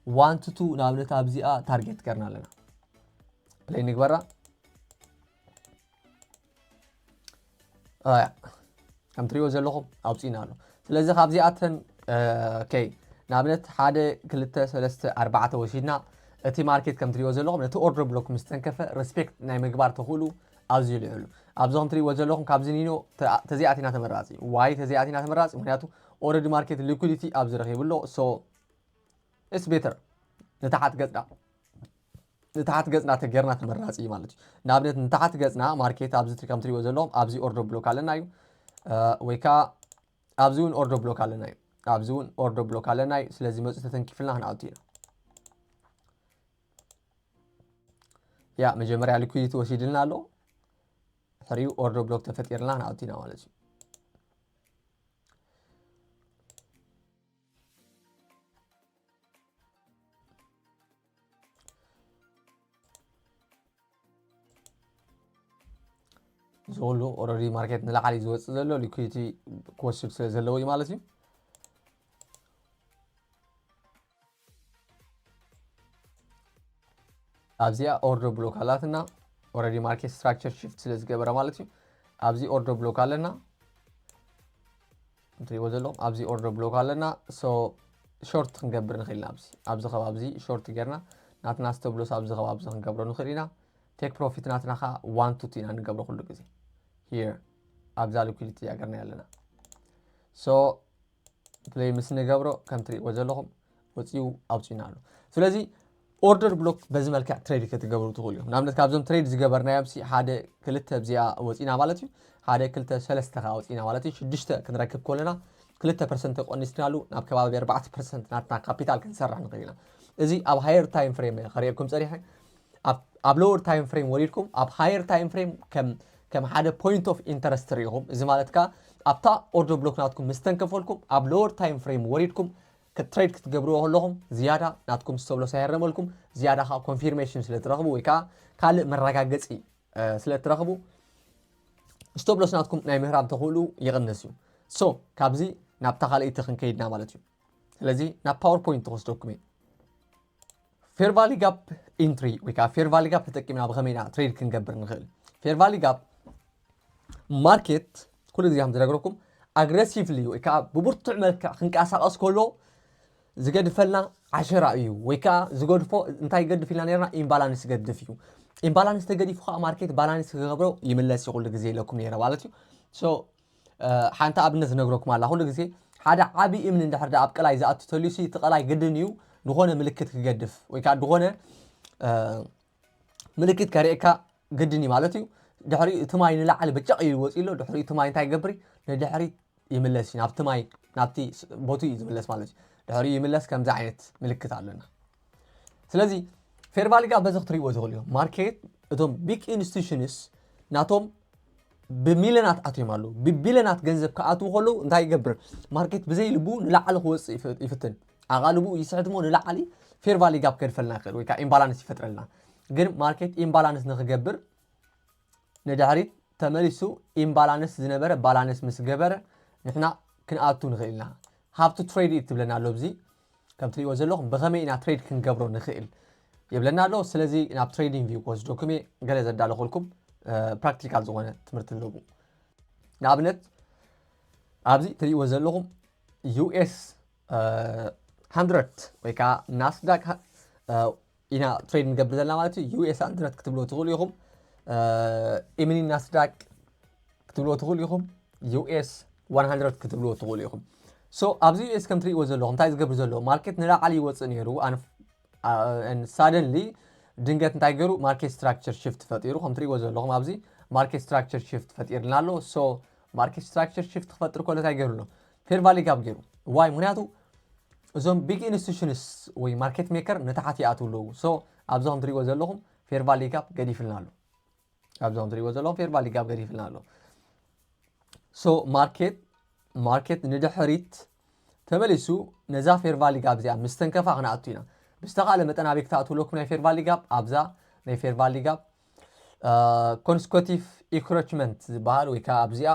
ዋን ቱ ቱ ንኣብነት ኣብዚኣ ታርጌት ገርና ኣለና። ፕሌይ ንግበራ። ኣያ ከም ትሪእዎ ዘለኹም ኣውፂእና ኣሎ። ስለዚ ካብዚኣተን ኦኬ ንኣብነት ሓደ ክልተ ሰለስተ ኣርባዕተ ወሲድና እቲ ማርኬት ከም ትሪእዎ ዘለኹም ነቲ ኦርደር ብሎክ ምስ ተንከፈ ሪስፔክት ናይ ምግባር ተኽእሉ ኣዝዩ ልዑል እዩ። ኣብዚ ከም ትሪእዎ ዘለኹም ካብዚ ኒኖ ተ- ተዚኣቲና ተመራፂ ዋይ ተዚኣቲና ተመራፂ ምክንያቱ ኦረዲ ማርኬት ሊኩዲቲ ኣብዚ ረኺቡ ኣሎ። ሶ ኢትስ ቤተር ንታሓት ገፅና ንታሓት ገፅና ተገርና ተመራፂ እዩ ማለት እዩ። ንኣብነት ንታሓት ገፅና ማርኬት ኣብዚ ትሪ- ከም ትሪእዎ ዘለኹም ኣብዚ ኦርደር ብሎክ ኣለና እዩ እ፣ ወይ ከዓ ኣብዚ እውን ኦርደር ብሎክ ኣለና እዩ። ኣብዚ እውን ኦርደር ብሎክ ኣለና እዩ። ስለዚ መፁ ተተንኪፍልና ክንኣቱ ኢና። ያ መጀመርያ ሊኩዲቲ ወሲድልና ኣሎ። ሕሪኡ ኦርደር ብሎክ ተፈጢርና ክንኣቱ ኢና ማለት እዩ። ዝሉ ኦረዲ ማርኬት ንላዕሊ ዝወፅእ ዘሎ ሊኩዲቲ ክወስድ ስለ ዘለዎ እዩ ማለት እዩ። ኣብዚኣ ኦርደር ብሎክ ኣላትና። ኦረዲ ማርኬት ስትራክቸር ሽፍት ስለ ዝገበረ ማለት እዩ። ኣብዚ ኦርደር ብሎክ ኣለና። እንትሪእዎ ዘለኹም ኣብዚ ኦርደር ብሎክ ኣለና። ሶ ሾርት ክንገብር ንኽእል ኢና። ኣብዚ ኣብዚ ከባቢ እዚ ሾርት ጌርና ናትና ስቶፕ ሎስ ኣብዚ ከባቢ እዚ ክንገብሮ ንኽእል ኢና። ቴክ ፕሮፊት ናትና ኸዓ ዋን ቱ ቱ ኢና ንገብሮ ኩሉ ግዜ። ሂር ኣብዛ ሊኩዲቲ እያ ገርና ኣለና። ሶ ፕለይ ምስ ንገብሮ ከም ትሪእዎ ዘለኹም ወፂኡ ኣውፂና ኣሎ። ስለዚ ኦርደር ብሎክ በዚ መልክዕ ትሬድ ክትገብሩ ትኽእሉ እዮም። ንኣብነት ካብዞም ትሬድ ዝገበርናዮም ሲ ሓደ ክልተ ኣብዚኣ ወፂና ማለት እዩ። ሓደ ክልተ ሰለስተ ከዓ ወፂና ማለት እዩ። ሽዱሽተ ክንረክብ ከለና ክልተ ፐርሰንት ተቆኒስናሉ ናብ ከባቢ ኣርባዕተ ፐርሰንት ናትና ካፒታል ክንሰርሕ ንኽእል ኢና። እዚ ኣብ ሃየር ታይም ፍሬም ከርእየኩም ፀኒሐ። ኣብ ሎወር ታይም ፍሬም ወሪድኩም ኣብ ሃየር ታይም ፍሬም ከም ሓደ ፖይንት ኦፍ ኢንተረስት ርኢኹም። እዚ ማለት ከዓ ኣብታ ኦርደር ብሎክ ናትኩም ምስ ተንከፈልኩም ኣብ ሎወር ታይም ፍሬም ወሪድኩም ክትትሬድ ክትገብርዎ ከለኹም ዝያዳ ናትኩም ስቶፕ ሎስ ኣይረመልኩም፣ ዝያዳ ከዓ ኮንፊርሜሽን ስለ ትረኽቡ ወይ ከዓ ካልእ መረጋገፂ ስለ ትረኽቡ ስቶፕ ሎስ ናትኩም ናይ ምህራም ተኽእሉ ይቕንስ እዩ። ሶ ካብዚ ናብታ ካልኣይቲ ክንከይድና ማለት እዩ። ስለዚ ናብ ፓወር ፖይንት ክወስደኩም እየ። ፌር ቫሊ ጋፕ ኢንትሪ ወይ ከዓ ፌር ቫሊ ጋፕ ተጠቂምና ብኸመይ ኢና ትሬድ ክንገብር ንኽእል? ፌር ቫሊ ጋፕ ማርኬት ኩሉ ግዜ ከም ዝነግረኩም ኣግረሲቭሊ ወይ ከዓ ብብርቱዕ መልክዕ ክንቀሳቐስ ከሎ ዝገድፈልና ዓሸራ እዩ። ወይ ከዓ ዝገድፎ እንታይ ይገድፍ ኢልና ነርና? ኢምባላንስ ይገድፍ እዩ። ኢምባላንስ ተገዲፉ ከዓ ማርኬት ባላንስ ክገብሮ ይምለስ እዩ ኩሉ ግዜ ኢለኩም ነይረ ማለት እዩ። ሶ ሓንቲ ኣብነት ዝነግረኩም ኣላ። ኩሉ ግዜ ሓደ ዓብዪ እምኒ እንድሕር ዳ ኣብ ቀላይ ዝኣቱ ተልዩ ሲ እቲ ቀላይ ግድን እዩ ዝኾነ ምልክት ክገድፍ ወይ ከዓ ዝኾነ ምልክት ከርእየካ ግድን እዩ ማለት እዩ። ድሕሪኡ እቲ ማይ ንላዕሊ ብጨቕ ኢሉ ወፂኡ ኣሎ። ድሕሪኡ እቲ ማይ እንታይ ይገብር? ንድሕሪት ይምለስ እዩ። ናብቲ ማይ ናብቲ ቦቱ እዩ ዝምለስ ማለት እዩ። ድሕሪኡ ይምለስ። ከምዚ ዓይነት ምልክት ኣለና። ስለዚ ፌር ቫሊ ጋፕ በዚ ክትሪእዎ ትኽእሉ እዮም። ማርኬት እቶም ቢግ ኢንስቲቱሽንስ ናቶም ብሚልዮናት ኣትዮም ኣለዉ። ብቢልዮናት ገንዘብ ክኣትዉ ከለዉ እንታይ ይገብር? ማርኬት ብዘይ ልቡ ንላዕሊ ክወፅእ ይፍትን። ኣቓልቡ ይስሕት እሞ ንላዕሊ ፌር ቫሊ ጋፕ ከድፈልና ይኽእል ወይ ከዓ ኢምባላንስ ይፈጥረልና። ግን ማርኬት ኢምባላንስ ንክገብር ንድሕሪት ተመሊሱ ኢምባላንስ ዝነበረ ባላንስ ምስ ገበረ ንሕና ክንኣቱ ንኽእል ኢና። ሃብቱ ትሬድ እዩ ትብለና ኣሎ። ኣብዚ ከም ትሪእዎ ዘለኹም ብኸመይ ኢና ትሬድ ክንገብሮ ንኽእል ይብለና ኣሎ። ስለዚ ናብ ትሬዲንግ ቪው ክወስደኩም እየ። ገለ ዘዳለኹልኩም ፕራክቲካል ዝኾነ ትምህርቲ ኣለዎ። ንኣብነት ኣብዚ ትሪእዎ ዘለኹም ዩኤስ ሃንድረድ ወይ ከዓ ናስዳክ ኢና ትሬድ ንገብር ዘለና ማለት እዩ። ዩኤስ ሃንድረድ ክትብልዎ ትኽእሉ ኢኹም። ኢምኒ ናስዳክ ክትብልዎ ትኽእሉ ኢኹም። ዩኤስ ዋን ሃንድረድ ክትብልዎ ትኽእሉ ኢኹም። ሶ ኣብዚ ዩኤስ ከም ትሪእዎ ዘለኹም እንታይ ዝገብር ዘሎ ማርኬት ንላዕሊ ይወፅእ ነይሩ። ሳደንሊ ድንገት እንታይ ገይሩ? ማርኬት ስትራክቸር ሽፍት ፈጢሩ። ከም ትሪእዎ ዘለኹም ኣብዚ ማርኬት ስትራክቸር ሽፍት ፈጢርና ኣሎ። ሶ ማርኬት ስትራክቸር ሽፍት ክፈጥር ከሎ እንታይ ገይሩ ኣሎ? ፌር ቫሊ ጋፕ ገይሩ። ዋይ? ምክንያቱ እዞም ቢግ ኢንስቲቱሽንስ ወይ ማርኬት ሜከር ንታሕቲ ይኣትዉ ኣለዉ። ሶ ኣብዚ ከም ትሪእዎ ዘለኹም ፌር ቫሊ ጋፕ ገዲፍልና ኣሎ። ኣብዚ ከም ትሪእዎ ዘለኹም ፌር ቫሊ ጋፕ ገዲፍልና ኣሎ። ሶ ማርኬት ማርኬት ንድሕሪት ተመሊሱ ነዛ ፌር ቫሊ ጋፕ እዚኣ ምስ ተንከፋ ክንኣቱ ኢና። ብዝተኻለ መጠን ኣበይ ክትኣትዉ ኣለኩም? ናይ ፌር ቫሊ ጋፕ ኣብዛ ናይ ፌር ቫሊ ጋፕ ኮንስኮቲቭ ኢንክሮችመንት ዝበሃል ወይ ከዓ ኣብዚኣ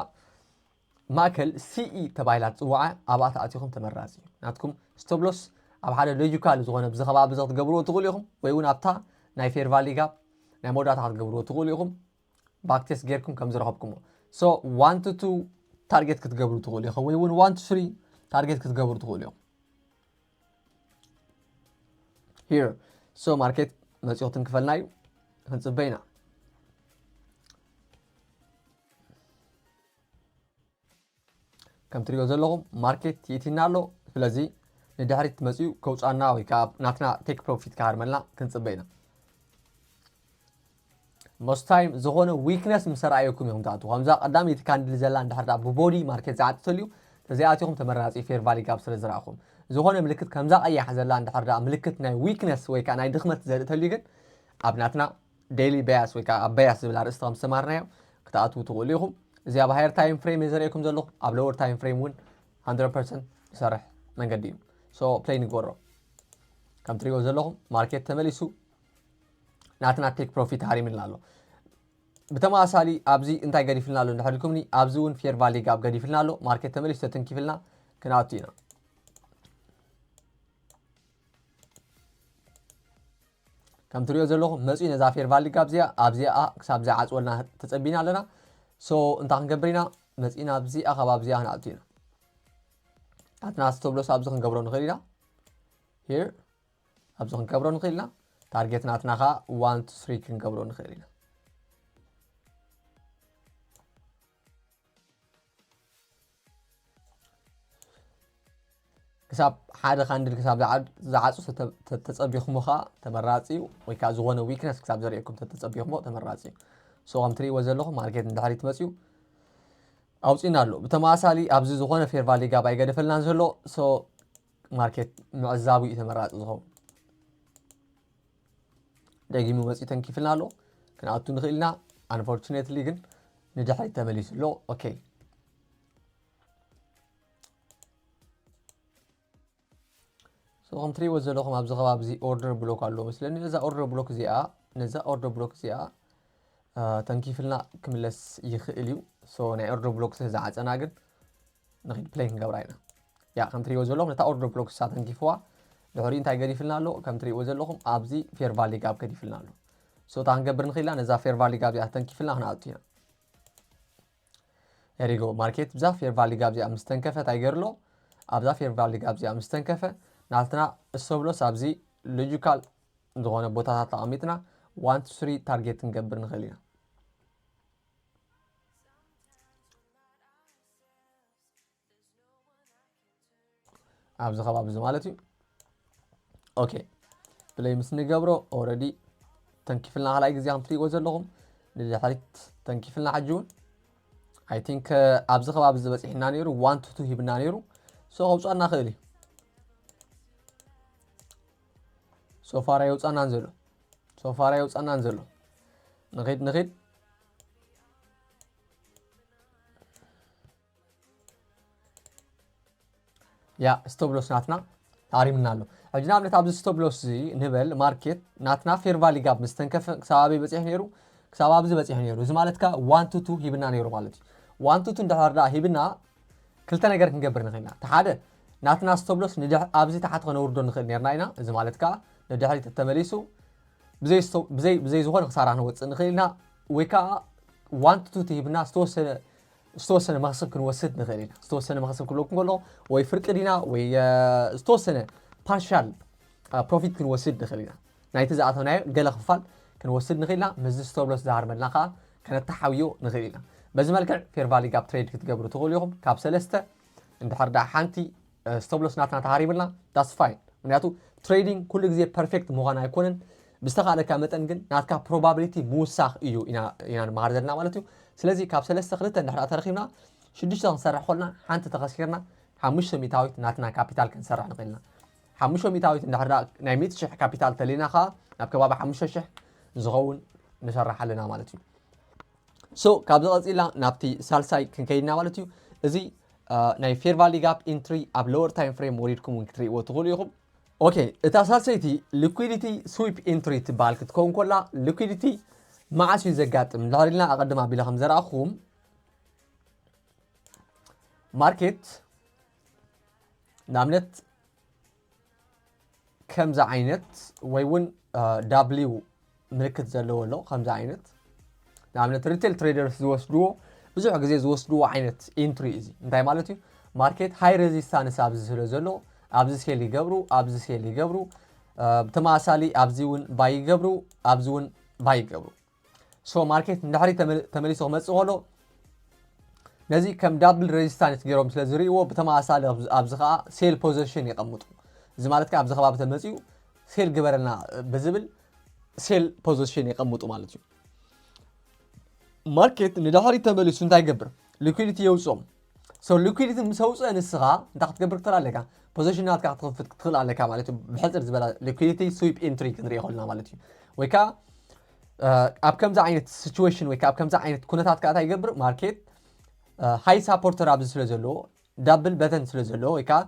ማእከል ሲኢ ተባሂላ ትፅዋዓ ኣብኣ ተኣቲኹም ተመራፂ እዩ። ናትኩም ስቶፕ ሎስ ኣብ ሓደ ሎጂካል ዝኾነ ብዚ ከባቢ እዚ ክትገብርዎ ትኽእሉ ኢኹም ወይ እውን ኣብታ ናይ ፌር ቫሊ ጋፕ ናይ መወዳእታ ክትገብርዎ ትኽእሉ ኢኹም። ባክቴስት ጌርኩም ከም ዝረኸብኩሞ ሶ ዋን ቱ ቱ ታርጌት ክትገብሩ ትኽእሉ ኢኹም ወይ እውን ዋን ቱ ስሪ ታርጌት ክትገብሩ ትኽእሉ ኢኹም። ሂር ሶ ማርኬት መፂኡ ክትንክፈልና እዩ። ክንፅበ ኢና። ከም ትሪኦ ዘለኹም ማርኬት ይእቲና ኣሎ። ስለዚ ንድሕሪት መፂኡ ከውፃና ወይ ከዓ ናትና ቴክ ፕሮፊት ክሃርመልና ክንፅበ ኢና። ሞስት ታይም ዝኾነ ዊክነስ ምስ ኣረኣየኩም እዮም ትኣትዉ። ከምዛ ቀዳመይቲ ካንድል ዘላ እንድሕር ደኣ ብቦዲ ማርኬት ዝዓጥተሉ እዩ። ተዘይኣቲኹም ተመራፂ ፌር ቫሊ ጋፕ ስለ ዝረኣኹም። ዝኾነ ምልክት ከምዛ ቀያሕ ዘላ እንድሕር ደኣ ምልክት ናይ ዊክነስ ወይ ከዓ ናይ ድኽመት ዘርኢ ተልዩ ግን ኣብ ናትና ዴይሊ በያስ ወይ ከዓ ኣብ በያስ ዝብል ኣርእስቲ ከም ዝተማርናዮ ክትኣትዉ ትኽእሉ ኢኹም። እዚ ኣብ ሃየር ታይም ፍሬም እየ ዘርእየኩም ዘለኹ። ኣብ ሎወር ታይም ፍሬም እውን ሃንድረድ ፐርሰንት ዝሰርሕ መንገዲ እዩ። ሶ ፕሌይ ንግበሮ። ከም ትሪእዎ ዘለኹም ማርኬት ተመሊሱ ናትና ቴክ ፕሮፊት ሃሪምልና ኣሎ። ብተመሳሳሊ ኣብዚ እንታይ ገዲፍልና ኣሎ እንድሕር ኢልኩምኒ፣ ኣብዚ እውን fair value gap ገዲፍልና ኣሎ። ማርኬት ተመሊሱ ተተንኪፍልና ክንኣቱ ኢና። ከም ትሪኦ ዘለኹም መፂኡ ነዛ fair value gap እዚኣ ኣብዚኣ ክሳብ ዝዓፅወልና ተፀቢና ኣለና። So እንታይ ክንገብር ኢና? መፂና ኣብዚኣ ካብ ኣብዚኣ ክንኣቱ ኢና። ናትና stop loss ኣብዚ ክንገብሮ ንኽእል ኢና። Here ኣብዚ ክንገብሮ ንኽእል ኢና። ታርጌት ናትና ከዓ one to three ክንገብሮ ንኽእል ኢና። ክሳብ ሓደ ካንድል ክሳብ ዝዓ- ዝዓፁ ተተ- ተተፀቢኹሞ ከዓ ተመራፂ እዩ። ወይ ከዓ ዝኾነ weakness ክሳብ ዘርእየኩም ተተፀቢኹሞ ተመራፂ እዩ። So ከም ትሪእዎ ዘለኹም ማርኬት ንድሕሪት መፂኡ ኣውፂና ኣሎ። ብተመሳሳሊ ኣብዚ ዝኾነ fair value gap ኣይገደፈልናን ዘሎ። So ማርኬት ምዕዛቡ እዩ ተመራፂ ዝኸውን። ደጊሙ መፂኡ ተንኪፍልና ኣሎ። ክንኣቱ ንኽእል ኢና። Unfortunately ግን ንድሕሪት ተመሊሱ ኣሎ። Okay። So ከም ትሪእዎ ዘለኹም ኣብዚ ከባቢ እዚ order block ኣሎ መስለኒ። ነዛ order block እዚኣ ነዛ order block እዚኣ አ፣ ተንኪፍልና ክምለስ ይኽእል እዩ። So ናይ order block ስለ ዝዓፀና ግን ንኺድ play ክንገብራ ኢና። ያ ከም ትሪእዎ ዘለኹም ነታ order block እሳ ተንኪፍዋ። ድሕሪ እንታይ ገዲፍልና ኣሎ? ከም ትሪእዎ ዘለኹም ኣብዚ fair value gap ገዲፍልና ኣሎ። So እታ ክንገብር ንኽእል ኢና። ነዛ fair value gap እዚኣ ተንኪፍልና ክንኣቱ ኢና። Here you go። ማርኬት ብዛ fair value gap እዚኣ ምስ ተንከፈ እንታይ ገይሩ ኣሎ? ኣብዛ fair value gap እዚኣ ምስ ተንከፈ ናትና stop loss ኣብዚ logical ዝኾነ ቦታታት ተቐሚጥና one to three ታርጌት ክንገብር ንኽእል ኢና። ኣብዚ ከባቢ እዚ ማለት እዩ። Okay play ምስ ንገብሮ already ተንኪፍልና ካልኣይ ግዜ ከም ትሪእዎ ዘለኹም ንድሕሪት ተንኪፍልና ሕጂ እውን I think ኣብዚ ከባቢ እዚ በፂሕና ነይሩ one to two ሂብና ነይሩ። So ከውፅኣና ክእል እዩ። So far ኣይወፃናን ዘሎ። So far ኣይወፃናን ዘሎ። ንኺድ ንኺድ። ያ stop loss ናትና ታሪምና ኣሎ። ሕጂ ንኣብነት ኣብዚ stop loss እዚ ንበል ማርኬት ናትና fair value gap ምስ ተንከፈ ክሳብ ኣበይ በፂሑ ነይሩ? ክሳብ ኣብዚ በፂሑ ነይሩ። እዚ ማለት ከዓ one to two ሂብና ነይሩ ማለት እዩ። One to two እንድሕር ደኣ ሂብና ክልተ ነገር ክንገብር ንኽእል ኢና። እቲ ሓደ ናትና stop loss ንድሕ ኣብዚ ታሕቲ ከነውርዶ ንኽእል ነርና ኢና። እዚ ማለት ከዓ ንድሕሪት ተመሊሱ ብዘይ ስቶ- ብዘይ ብዘይ ዝኾነ ክሳራ ክንወፅእ ንኽእል ኢና። ወይ ከዓ one to two ሂብና ዝተወሰነ ዝተወሰነ መኽስብ ክንወስድ ንኽእል ኢና። ዝተወሰነ መኽስብ ክብለኩም ከለኹ ወይ ፍርቂ ዲና ወይ አ፣ ዝተወሰነ partial profit ክንወስድ ንኽእል ኢና። ናይቲ ዝኣተናዮ ገለ ክፋል ክንወስድ ንኽእል ኢና። ምስዚ stop loss ዝሃርመልና ከዓ ከነተሓውዮ ንኽእል ኢና። በዚ መልክዕ fair value gap trade ክትገብሩ ትኽእሉ ኢኹም። ካብ ሰለስተ እንድሕር ደኣ ሓንቲ stop loss ናትና ተሃሪምልና that's fine። ምክንያቱ trading ኩሉ ግዜ perfect ምዃን ኣይኮነን። ብዝተኻእለካ መጠን ግን ናትካ probability ምውሳኽ እዩ ኢና ኢና ንመሃር ዘለና ማለት እዩ። ስለዚ ካብ ሰለስተ ክልተ እንድሕር ደኣ ተረኺብና ሽዱሽተ ክንሰርሕ ከለና ሓንቲ ተኸሲርና ሓሙሽተ ሚእታዊት ናትና ካፒታል ክንሰርሕ ንኽእል ኢና። ሓሙሽተ ሚእታዊት እንድሕር ደኣ ናይ ሚእቲ ሽሕ ካፒታል ተሊና ከዓ ናብ ከባቢ ሓሙሽተ ሽሕ ዝኸውን ንሰርሕ ኣለና ማለት እዩ። So ካብዚ ቀፂልና ናብቲ ሳልሳይ ክንከይድና ማለት እዩ። እዚ አ፣ ናይ fair value gap entry ኣብ lower time frame ወሪድኩም እውን ክትርእይዎ ትኽእሉ ኢኹም። Okay እታ ሳልሰይቲ liquidity sweep entry ትበሃል ክትከውን ከላ liquidity መዓስ እዩ ዘጋጥም እንድሕር ኢልና ኣቐድም ኣቢለ ከም ዘርኣኹም ማርኬት ንኣብነት ከምዚ ዓይነት ወይ እውን W ምልክት ዘለዎ ኣሎ ከምዚ ዓይነት ንኣብነት retail traders ዝወስድዎ ብዙሕ ግዜ ዝወስድዎ ዓይነት entry እዚ እንታይ ማለት እዩ? ማርኬት high resistance ኣብዚ ስለ ዘሎ ኣብዚ sell ይገብሩ፣ ኣብዚ sell ይገብሩ፣ ብተመሳሳሊ ኣብዚ እውን buy ይገብሩ፣ ኣብዚ እውን buy ይገብሩ። So ማርኬት ንድሕሪት ተመሊሱ ክመፅእ ከሎ ነዚ ከም double resistance ገይሮም ስለ ዝርእይዎ ብተመሳሳሊ ኣብዚ ከዓ sell position የቐምጡ። እዚ ማለት ከዓ ኣብዚ ከባቢ ተመፂኡ sell ግበረልና ብዝብል sell position የቐምጡ ማለት እዩ። ማርኬት ንድሕሪት ተመሊሱ እንታይ ይገብር? Liquidity የውፅኦም። So liquidity ምስ ኣውፅአ ንስኻ እንታይ ክትገብር ክትኽእል ኣለካ? Position ናትካ ክትኸፍት ክትኽእል ኣለካ ማለት እዩ። ብሕፅር ዝበለ liquidity sweep entry ክንሪኦ ከለና ማለት እዩ። ወይ ከዓ ኣብ ከምዚ ዓይነት situation ወይ ከዓ ኣብ ከምዚ ዓይነት ኩነታት ከዓ እንታይ ይገብር? ማርኬት high support ኣብዚ ስለ ዘለዎ double bottom ስለ ዘለዎ ወይ ከዓ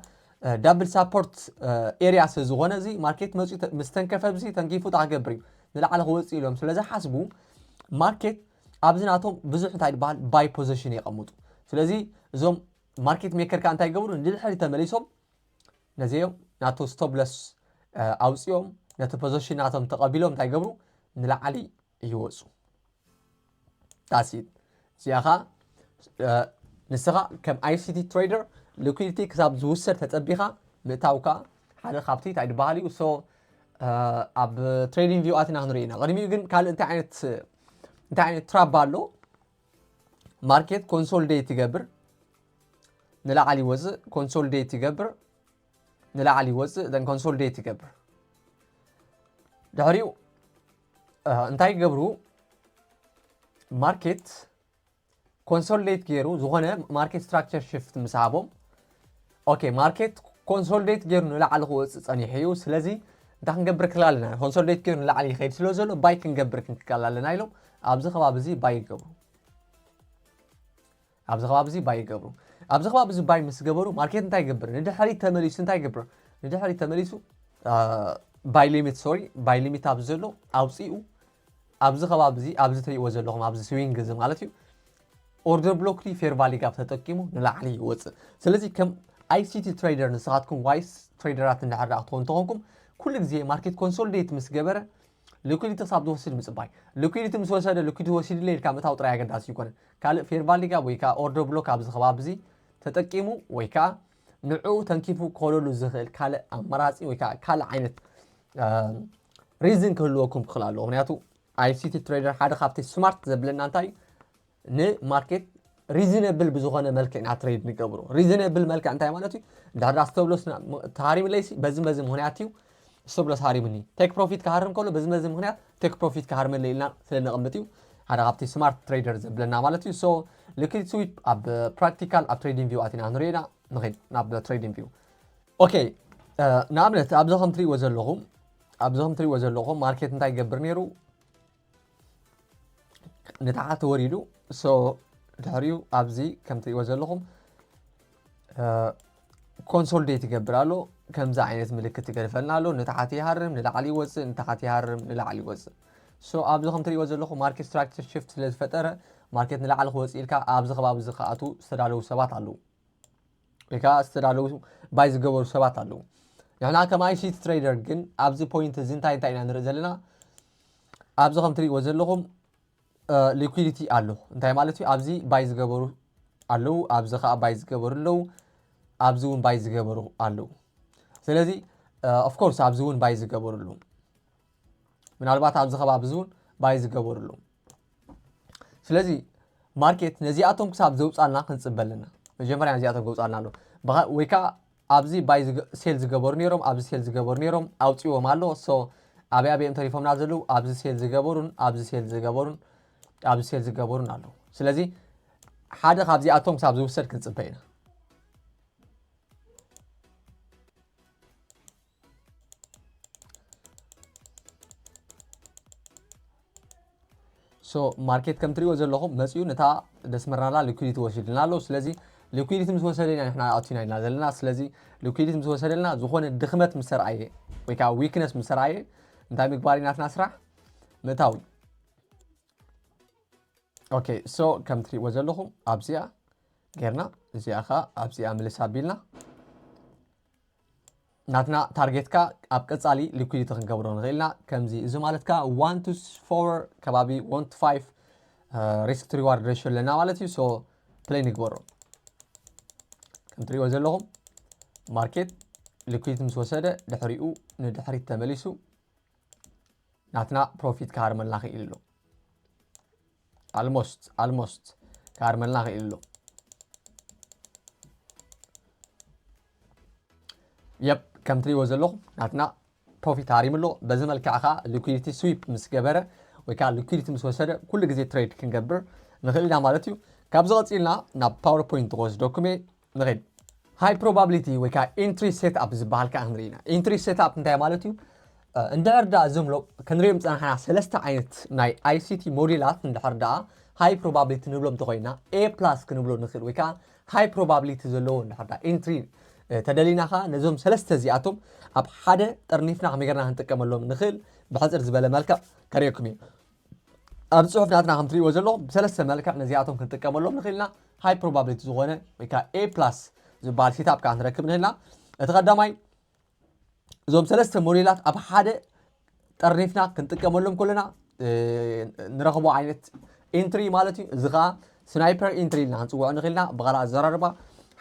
double support area ስለ ዝኾነ እዚ ማርኬት መፂኡ ምስ ተንከፈ ኣብዚ ተንኪፉ እንታይ ክገብር እዩ? ንላዕሊ ክወፅእ ኢሎም ስለ ዝሓስቡ ማርኬት ኣብዚ ናቶም ብዙሕ እንታይ ዝበሃል buy position የቐምጡ። ስለዚ እዞም market maker ከኣ እንታይ ይገብሩ? ንድሕሪ ተመሊሶም ነዚኦም ናቶ stop loss ኣውፅኦም ነቲ position ናቶም ተቐቢሎም እንታይ ይገብሩ? ንላዕሊ ይወፁ። That's it። እዚኣ ኸዓ ንስኻ ከም ICT trader liquidity ክሳብ ዝውሰድ ተፀቢኻ ምእታውካ ሓደ ካብቲ እንታይ ዝበሃል እዩ። So ኣብ trading view ኣቲና ክንርኢ ኢና። ቅድሚኡ ግን ካልእ እንታይ ዓይነት እንታይ ዓይነት trap ኣሎ? Market consolidate ይገብር፣ ንላዕሊ ይወፅእ፣ consolidate ይገብር፣ ንላዕሊ ይወፅእ፣ then consolidate ይገብር። ድሕሪኡ እንታይ ይገብሩ? Market consolidate ገይሩ ዝኾነ market structure shift ምስ ሃቦም፣ okay፣ market consolidate ገይሩ ንላዕሊ ክወፅእ ፀኒሑ እዩ። ስለዚ እንታይ ክንገብር ክእል ኣለና? Consolidate ገይሩ ንላዕሊ ይኸይድ ስለ ዘሎ buy ክንገብር ክንክእል ኣለና ኢሎም ኣብዚ ከባቢ እዚ buy ይገብሩ። ኣብዚ ከባቢ እዚ buy ይገብሩ። ኣብዚ ከባቢ እዚ buy ምስ ገበሩ market እንታይ ይገብር? ንድሕሪት ተመሊሱ እንታይ ይገብር? ንድሕሪት ተመሊሱ buy limit፣ sorry፣ buy limit ኣብዚ ዘሎ ኣውፂኡ ኣብዚ ከባቢ እዚ ኣብዚ ትሪእዎ ዘለኹም ኣብዚ swing እዚ ማለት እዩ order block ሪ fair value gap ተጠቂሙ ንላዕሊ ይወፅእ። ስለዚ ከም ICT trader ንስኻትኩም wise trader ራት እንድሕር ደኣ ክትኾኑ እንተኾንኩም ኩሉ ግዜ market consolidate ምስ ገበረ liquidity ክሳብ ዝወስድ ምፅባይ። Liquidity ምስ ወሰደ liquidity ወሲድለ ኢልካ ምእታው ጥራይ ኣገዳሲ ይኮነን። ካልእ fair value gap ወይ ከዓ order block ኣብዚ ከባቢ እዚ ተጠቂሙ ወይ ከዓ ንዕኡ ተንኪፉ ክኸደሉ ዝኽእል ካልእ ኣማራፂ ወይ ከዓ ካልእ ዓይነት reason ክህልወኩም ክኽእል ኣለዎ። ምክንያቱ ICT trader ሓደ ካብቲ smart ዘብለና እንታይ ን market reasonable ብዝኾነ መልክዕ ኢና trade ንገብሮ። Reasonable መልክዕ እንታይ ማለት እዩ? እንድሕር stop loss ተሃሪምለይሲ በዚ በዚ ምክንያት እዩ stop loss ሃሪምኒ። Take profit ክሃርም ከሎ በዚ በዚ ምክንያት take profit ክሃርመለይ ኢልና ስለ ነቐምጥ እዩ ሓደ ካብቲ smart trader ዘብለና ማለት እዩ። So liquidity sweep ኣብ practical ኣብ trading view ኣቲና ክንሪኦ ኢና። ንኸይድ ናብ trading view። Okay፣ ንኣብነት ኣብዚ ከም ትሪእዎ ዘለኹም ኣብዚ ከም ትሪእዎ ዘለኹም market እንታይ ይገብር ነይሩ? ንታሕቲ ወሪዱ። So ድሕሪኡ ኣብዚ ከም ትሪእዎ ዘለኹም consolidate ይገብር ኣሎ። ከምዚ ዓይነት ምልክት ይገድፈልና ኣሎ። ንታሕቲ ይሃርም፣ ንላዕሊ ይወፅእ፣ ንታሕቲ ይሃርም፣ ንላዕሊ ይወፅእ። So ኣብዚ ከም ትሪእዎ ዘለኹም market structure shift ስለ ዝፈጠረ market ንላዕሊ ክወፅእ ኢልካ ኣብዚ ከባቢ እዚ ክኣትዉ ዝተዳለዉ ሰባት ኣለዉ። ወይ ከዓ ዝተዳለዉ buy ዝገበሩ ሰባት ኣለዉ። ንሕና ከም ICT trader ግን ኣብዚ point እዚ እንታይ እንታይ ኢና ንርኢ ዘለና? ኣብዚ ከም ትሪእዎ ዘለኹም liquidity ኣሎ። እንታይ ማለት እዩ? ኣብዚ buy ዝገበሩ ኣለዉ፣ ኣብዚ ከዓ buy ዝገበሩ ኣለዉ፣ ኣብዚ እውን buy ዝገበሩ ኣለዉ። ስለዚ of course ኣብዚ እውን buy ዝገበሩ ኣለዉ። ምናልባት ኣብዚ ከባቢ እዚ እውን buy ዝገበሩ ኣለዉ። ስለዚ market ነዚኣቶም ክሳብ ዘውፃልና ክንፅበ ኣለና። መጀመርያ ነዚኣቶም ከውፃልና ኣሎ። ወይ ከዓ ኣብዚ buy sell ዝገበሩ ነይሮም፣ ኣብዚ sell ዝገበሩ ነይሮም ኣውፅዎም ኣሎ። So ኣበይ ኣበይ እዮም ተሪፎምና ዘለዉ? ኣብዚ sell ዝገበሩን ኣብዚ sell ዝገበሩን ኣብዚ sell ዝገበሩን ኣለዉ። ስለዚ ሓደ ካብዚኣቶም ክሳብ ዝውሰድ ክንፅበ ኢና። So market ከም ትሪእዎ ዘለኹም መፂኡ ነታ ደስመርናላ liquidity ወሲድልና ኣሎ። ስለዚ liquidity ምስ ወሰደ ኢና ንሕና ኣቲና ኢና ዘለና። ስለዚ liquidity ምስ ወሰደልና ዝኾነ ድኽመት ምስ ተረኣየ ወይ ከዓ weakness ምስ ተረኣየ እንታይ ምግባር እዩ ናትና ስራሕ? ምእታው። Okay፣ so ከም ትሪእዎ ዘለኹም ኣብዚኣ ጌርና እዚኣ ከዓ ኣብዚኣ ምልስ ኣቢልና ናትና target ካ ኣብ ቀፃሊ liquidity ክንገብሮ ንኽእል ኢና። ከምዚ እዚ ማለት ካ one to four ከባቢ one to five risk to reward ratio ኣለና ማለት እዩ። So play ንግበሮ። ከም ትሪእዎ ዘለኹም market liquidity ምስ ወሰደ ድሕሪኡ ንድሕሪት ተመሊሱ ናትና profit ክሃርመልና ክኢሉ ኣሎ። Almost almost ክሃርመልና ክኢሉ ኣሎ። Yep፣ ከም ትሪእዎ ዘለኹም ናትና profit ሃሪሙ ኣሎ። በዚ መልክዕ ከዓ liquidity sweep ምስ ገበረ ወይ ከዓ liquidity ምስ ወሰደ ኩሉ ግዜ trade ክንገብር ንኽእል ኢና ማለት እዩ። ካብዚ ቀፂልና ናብ PowerPoint ክወስደኩም እየ። ንኸይድ። High probability ወይ ከዓ entry setup ዝበሃል ከዓ ክንርኢ ኢና። Entry setup እንታይ ማለት እዩ? እንድሕር ደኣ እዞም ክንሪኦም ዝፀናሕና ሰለስተ ዓይነት ናይ ICT ሞዴላት እንድሕር ደኣ high probability ንብሎም እንተኾይና A plus ክንብሎ ንኽእል ወይ ከዓ high probability ዘለዎ እንድሕር ደኣ entry ተደሊና ከዓ ነዞም ሰለስተ እዚኣቶም ኣብ ሓደ ጠርኒፍና ከመይ ጌርና ክንጥቀመሎም ንኽእል ብሕፅር ዝበለ መልክዕ ከርእየኩም እዩ። ኣብ ጽሑፍ ናትና ከም ትሪእዎ ዘለኹም ብሰለስተ መልክዕ ነዚኣቶም ክንጥቀመሎም ንኽእል ኢና። ሃይ ፕሮባብሊቲ ዝኾነ ወይ ከዓ ኤ ፕላስ ዝበሃል ሴትኣፕ ከዓ ክንረክብ ንኽእል ኢና። እቲ ቀዳማይ እዞም ሰለስተ ሞዴላት ኣብ ሓደ ጠርኒፍና ክንጥቀመሎም ከለና ንረኽቦ ዓይነት ኢንትሪ ማለት እዩ። እዚ ከዓ ስናይፐር ኢንትሪ ኢልና ክንፅውዖ ንኽእል ኢና። ብኻልእ ኣዘራርባ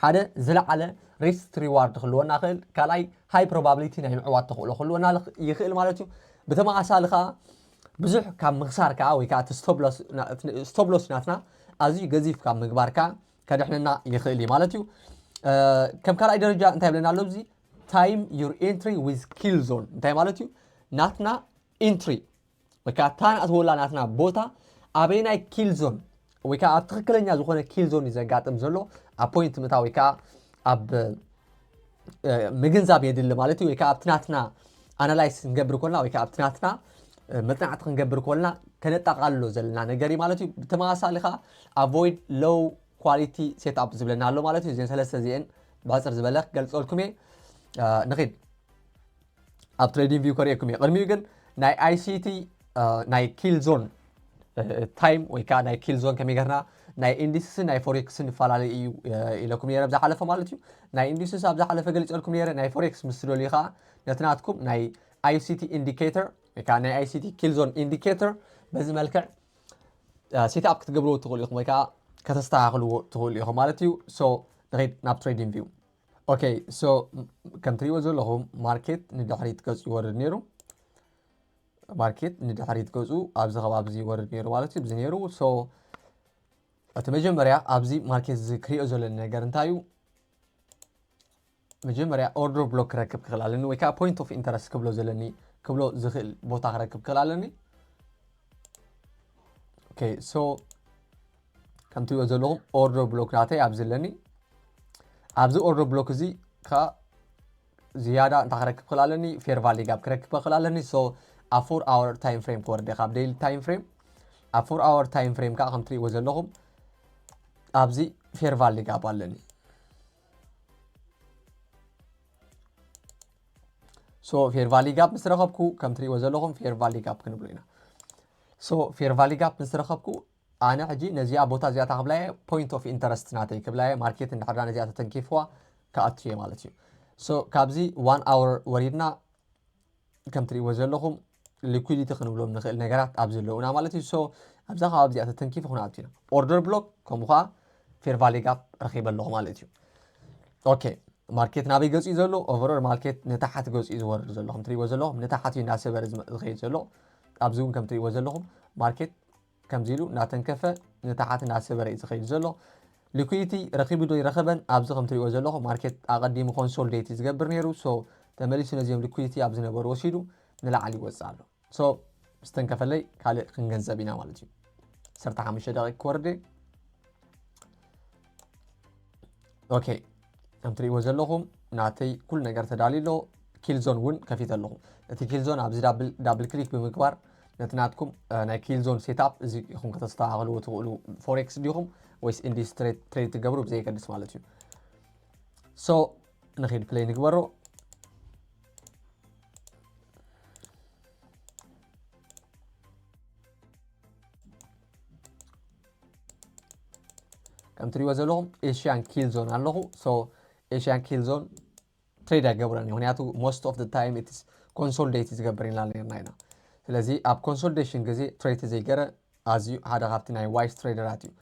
ሓደ ዝለዓለ ሪስክ ሪዋርድ ክህልወና ይኽእል፣ ካልኣይ ሃይ ፕሮባብሊቲ ናይ ምዕዋት ተኽእሎ ክህልወና ይኽእል ማለት እዩ። ብተመሳሳሊ ከዓ ብዙሕ ካብ ምኽሳር ከዓ ወይ ከዓ ስቶፕሎስ ናትና ኣዝዩ ገዚፍ ካብ ምግባር ከዓ ከድሕነና ይኽእል እዩ ማለት እዩ። ከም ካልኣይ ደረጃ እንታይ ይብለና ኣሎ? እዚ ታይም ዩር ኢንትሪ ዊዝ ኪል ዞን እንታይ ማለት እዩ? ናትና ኢንትሪ ወይ ከዓ እታ ንኣትወላ ናትና ቦታ ኣበይናይ ኪል ዞን ወይ ከዓ ኣብ ትኽክለኛ ዝኾነ ኪል ዞን እዩ ዘጋጥም ዘሎ። ኣብ ፖይንት ምእታው ወይ ከዓ ኣብ ምግንዛብ የድሊ ማለት እዩ። ወይ ከዓ ኣብቲ ናትና ኣናላይስ ክንገብር ኮልና ወይ ከዓ ኣብቲ ናትና መፅናዕቲ ክንገብር ኮልና ከነጠቃልሎ ዘለና ነገር እዩ ማለት እዩ። ብተመሳሳሊ ከዓ ኣቮይድ ሎው ኳሊቲ ሴትኣፕ ዝብለና ኣሎ ማለት እዩ። እዚን ሰለስተ እዚአን ብሕፅር ዝበለ ክገልፀልኩም እየ። ንኺድ ኣብ ትሬዲንግ ቪው ከርእየኩም እየ። ቅድሚኡ ግን ናይ ኣይሲቲ ናይ ኪል ዞን ታይም ወይ ከዓ ናይ ኪል ዞን ከመይ ገርና ናይ ኢንዲስስን ናይ ፎሬክስን ንፈላለዩ እዩ ኢለኩም ነረ ዝሓለፈ ማለት እዩ። ናይ ኢንዲስስ ኣብ ዝሓለፈ ገሊፀልኩም ነረ። ናይ ፎሬክስ ምስ ትደልዩ ከዓ ነቲ ናትኩም ናይ ኣይሲቲ ኢንዲኬተር ወይ ከዓ ናይ ኣይሲቲ ኪል ዞን ኢንዲኬተር በዚ መልክዕ ሴትኣፕ ክትገብርዎ ትኽእሉ ኢኹም ወይ ከዓ ከተስተካኽልዎ ትኽእሉ ኢኹም ማለት እዩ። ሶ ንኸይድ ናብ ትሬዲንግ ቪው። ኦኬ ሶ ከም ትሪእዎ ዘለኹም ማርኬት ንድሕሪት ገፁ ይወርድ ነይሩ። ማርኬት ንድሕሪት ገፁ ኣብዚ ከባቢ እዚ ይወርድ ነይሩ ማለት እዩ። እዚ ነይሩ ሶ እቲ መጀመርያ ኣብዚ ማርኬት እዚ ክሪኦ ዘለኒ ነገር እንታይ እዩ? መጀመርያ ኦርደር ብሎክ ክረክብ ክኽእል ኣለኒ ወይ ከዓ ፖይንት ኦፍ ኢንተረስት ክብሎ ዘለኒ ክብሎ ዝኽእል ቦታ ክረክብ ክኽእል ኣለኒ። ኦኬ ሶ ከም ትሪኦ ዘለኹም ኦርደር ብሎክ ናተይ ኣብዚ ኣለኒ። ኣብዚ ኦርደር ብሎክ እዚ ከዓ ዝያዳ እንታይ ክረክብ ክኽእል ኣለኒ? ፌር ቫሊ ጋፕ ክረክብ ክኽእል ኣለኒ። ሶ ኣብ ፎር ኣወር ታይም ፍሬም ክወርደ ካብ ዴይሊ ታይም ፍሬም ኣብ ፎር ኣወር ታይም ፍሬም ከዓ ከም ትሪእዎ ዘለኹም ኣብዚ ፌር ቫሊ ጋፕ ኣለኒ። ሶ ፌር ቫሊ ጋፕ ምስ ረኸብኩ ከም ትሪእዎ ዘለኹም ፌር ቫሊ ጋፕ ክንብሎ ኢና። ሶ ፌር ቫሊ ጋፕ ምስ ረኸብኩ ኣነ ሕጂ ነዚኣ ቦታ እዚኣ ክብላየ ፖይንት ኦፍ ኢንተረስት ናተይ ክብላየ ማርኬት እንድሕር ነዚኣ ተተንኪፍዋ ክኣቱ እየ ማለት እዩ። ሶ ካብዚ ዋን ኣወር ወሪድና ከም ትሪእዎ ዘለኹም ሊኩዊዲቲ ክንብሎም ንኽእል ነገራት ኣብዚ ኣለውና ማለት እዩ። ሶ ኣብዛ ከባቢ እዚኣ ተተንኪፉ ክንኣቱ ኢና። ኦርደር ብሎክ ከምኡ ከዓ ፌር ቫሊ ጋፕ ረኺበ ኣለኹ ማለት እዩ። ኦኬ ማርኬት ናበይ ገፂ ዘሎ? ኦቨሮል ማርኬት ንታሓት ገፂ ዝወርድ ዘሎ ከም ትሪእዎ ዘለኹም ንታሓት እዩ እናሰበረ ዝመ- ዝኸይድ ዘሎ። ኣብዚ እውን ከም ትሪእዎ ዘለኹም ማርኬት ከምዚ ኢሉ እናተንከፈ ንታሓት እናሰበረ እዩ ዝኸይድ ዘሎ። ሊኩዊዲቲ ረኺቡ ዶ ይረኸበን? ኣብዚ ከም ትሪእዎ ዘለኹም ማርኬት ኣቐዲሙ ኮንሶልዴት እዩ ዝገብር ነይሩ። ሶ ተመሊሱ ነዚኦም ሊኩዊዲቲ ኣብ ዝነበሩ ወሲዱ ንላዕሊ ይወፅእ ኣሎ። ሶ ምስ ተንከፈለይ ካልእ ክንገንዘብ ኢና ማለት እዩ። ዓሰርተ ሓሙሽተ ደቂቅ ክወርድ እየ። ኦኬ ከም ትሪእዎ ዘለኹም ናተይ ኩሉ ነገር ተዳልዩ ኣሎ። ኪል ዞን እውን ከፊተ ኣለኹ። እቲ ኪል ዞን ኣብዚ ዳብል ክሊክ ብምግባር ነቲ ናትኩም ናይ ኪል ዞን ሴትኣፕ እዚ ኢኹም ከተስተኻኽልዎ ትኽእሉ። ፎሬክስ ዲኹም ወይስ ኢንዲስ ትሬድ ትገብሩ ብዘየገድስ ማለት እዩ። ሶ ንኺድ ፕሌይ ንግበሮ። ከም ትሪእዎ ዘለኹም ኤሽያን ኪል ዞን ኣለኹ። ሶ ኤሽያን ኪል ዞን ትሬድ ኣይገብረን እዩ። ምክንያቱ most of the time it's ኮንሶልዴት ዝገብር ኢና ነርና ኢና። ስለዚ ኣብ ኮንሶልዴሽን ግዜ ትሬድ ዘይገረ ኣዝዩ ሓደ ካብቲ ናይ ዋይስ ትሬደራት እዩ።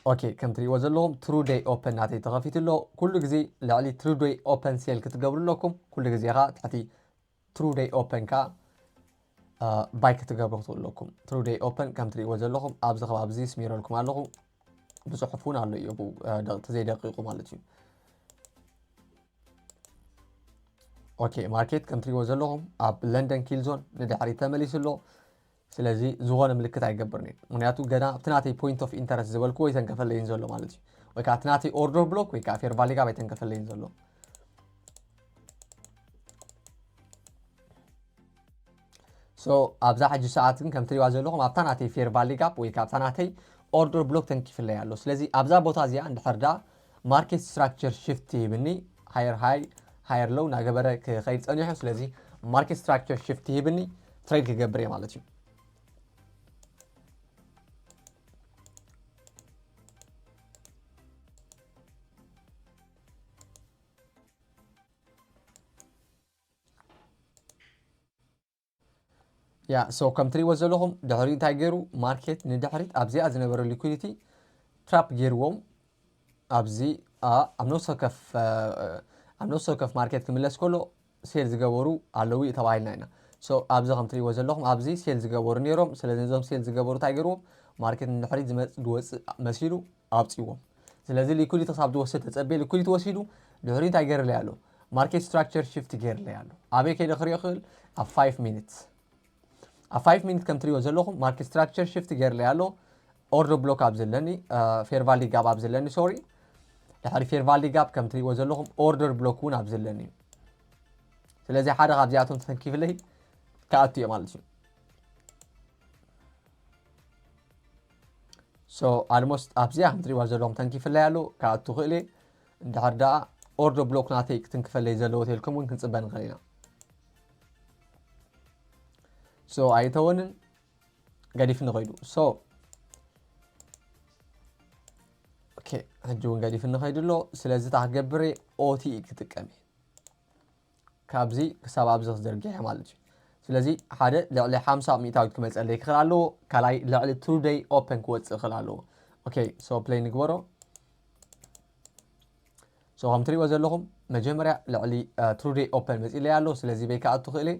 ኦኬ ከም ትሪእዎ ዘለኹም ትሩ ደይ ኦፐን ናተይ ተኸፊቱ ኣሎ። ኩሉ ግዜ ልዕሊ ትሩ ደይ ኦፐን ሴል ክትገብሩ ኣለኩም። ኩሉ ግዜ ከዓ ትሕቲ ትሩ ደይ ኦፐን ከዓ ባይ ክትገብሩ ክትኽእሉ ኣለኩም። ትሩ ደይ ኦፐን ከም ትሪእዎ ዘለኹም ኣብዚ ከባቢ እዚ ስሚረልኩም ኣለኹ። ብፅሑፍ እውን ኣሎ እዩ ተዘይደቂቁ ማለት እዩ። ኦኬ ማርኬት ከም ትሪእዎ ዘለኹም ኣብ ለንደን ኪል ዞን ንድሕሪት ተመሊሱ ኣሎ። ስለዚ ዝኾነ ምልክት ኣይገብርን እዩ። ምክንያቱ ገና ኣብቲ ናተይ ፖይንት ኦፍ ኢንተረስት ዝበልክዎ ኣይተንከፈለይን ዘሎ ማለት እዩ። ወይ ከዓ እቲ ናተይ ኦርደር ብሎክ ወይ ከዓ ፌር ቫሊ ጋፕ ኣይተንከፈለይን ዘሎ። ሶ ኣብዛ ሕጂ ሰዓት ግን ከም ትሪእዋ ዘለኹም ኣብታ ናተይ ፌር ቫሊ ጋፕ ወይ ካብታ ናተይ ኦርደር ብሎክ ተንኪፍለይ ኣሎ። ስለዚ ኣብዛ ቦታ እዚኣ እንድሕር ዳ ማርኬት ስትራክቸር ሽፍት ይህብኒ ሃየር ሃይ ሃየር ሎው እናገበረ ክኸይድ ፀኒሑ። ስለዚ ማርኬት ስትራክቸር ሽፍት ይህብኒ ትሬድ ክገብር እየ ማለት እዩ። ያ so ከም ትሪእዎ ዘለኹም ድሕሪ እንታይ ገይሩ ማርኬት ንድሕሪት ኣብዚኣ ዝነበረ ሊኩዲቲ ትራፕ ገይርዎም ኣብዚ ኣብ ነፍሲ ወከፍ ኣብ ነፍሲ ወከፍ ማርኬት ክምለስ ከሎ ሴል ዝገበሩ ኣለዉ እዩ ተባሂልና ኢና። So ኣብዚ ከም ትሪእዎ ዘለኹም ኣብዚ ሴል ዝገበሩ ነይሮም። ስለዚ ነዞም ሴል ዝገበሩ እንታይ ገይርዎም ማርኬት ንድሕሪት ዝመጽእ ዝወጽእ መሲሉ ኣውፅዎም። ስለዚ ሊኩዲቲ ክሳብ ዝወስድ ተፀበየ ሊኩዲቲ ወሲዱ ድሕሪ እንታይ ገይርለይ ኣሎ ማርኬት ስትራክቸር ሽፍት ገይርለይ ኣሎ። ኣበይ ከይደ ክሪኦ ክእል ኣብ ፋይቭ ሚኒትስ ኣብ ፋይቭ ሚኒት ከም ትሪእዎ ዘለኹም ማርኬት ስትራክቸር ሽፍት ገይርለይ ኣሎ። ኦርደር ብሎክ ኣብ ዘለኒ ፌር ቫሊ ጋፕ ኣብ ዘለኒ ሶሪ ድሕሪ ፌር ቫሊ ጋፕ ከም ትሪእዎ ዘለኹም ኦርደር ብሎክ እውን ኣብ ዘለኒ እዩ። ስለዚ ሓደ ካብዚኣቶም ተተንኪፍለይ ክኣቱ እየ ማለት እዩ። So almost ኣብዚኣ ከም ትሪእዋ ዘለኹም ተንኪፍለይ ኣሎ ክኣቱ ክእል እየ። እንድሕር ደኣ ኦርደር ብሎክ ናተይ ክትንክፈለይ ዘለዎ ተልኩም እውን ክንፅበ ንኽእል ኢና። So ኣይተወንን ገዲፍ ንኸይዱ so okay ሕጂ እውን ገዲፍ ንኸይዱ ኣሎ። ስለዚ እታ ክገብር ኦቲ ክጥቀም እየ ካብዚ ክሳብ ኣብዚ ክዘርግሐ ማለት እዩ። ስለዚ ሓደ ልዕሊ ሓምሳ ሚእታዊት ክመፀለይ ክኽእል ኣለዎ። ካልኣይ ልዕሊ ትሩደይ ኦፐን ክወፅእ ክኽእል ኣለዎ። Okay so ፕለይ ንግበሮ። So ከም ትሪእዎ ዘለኹም መጀመርያ ልዕሊ ትሩደይ ኦፐን መፂለይ ኣሎ። ስለዚ በይ ክኣቱ ክእል እየ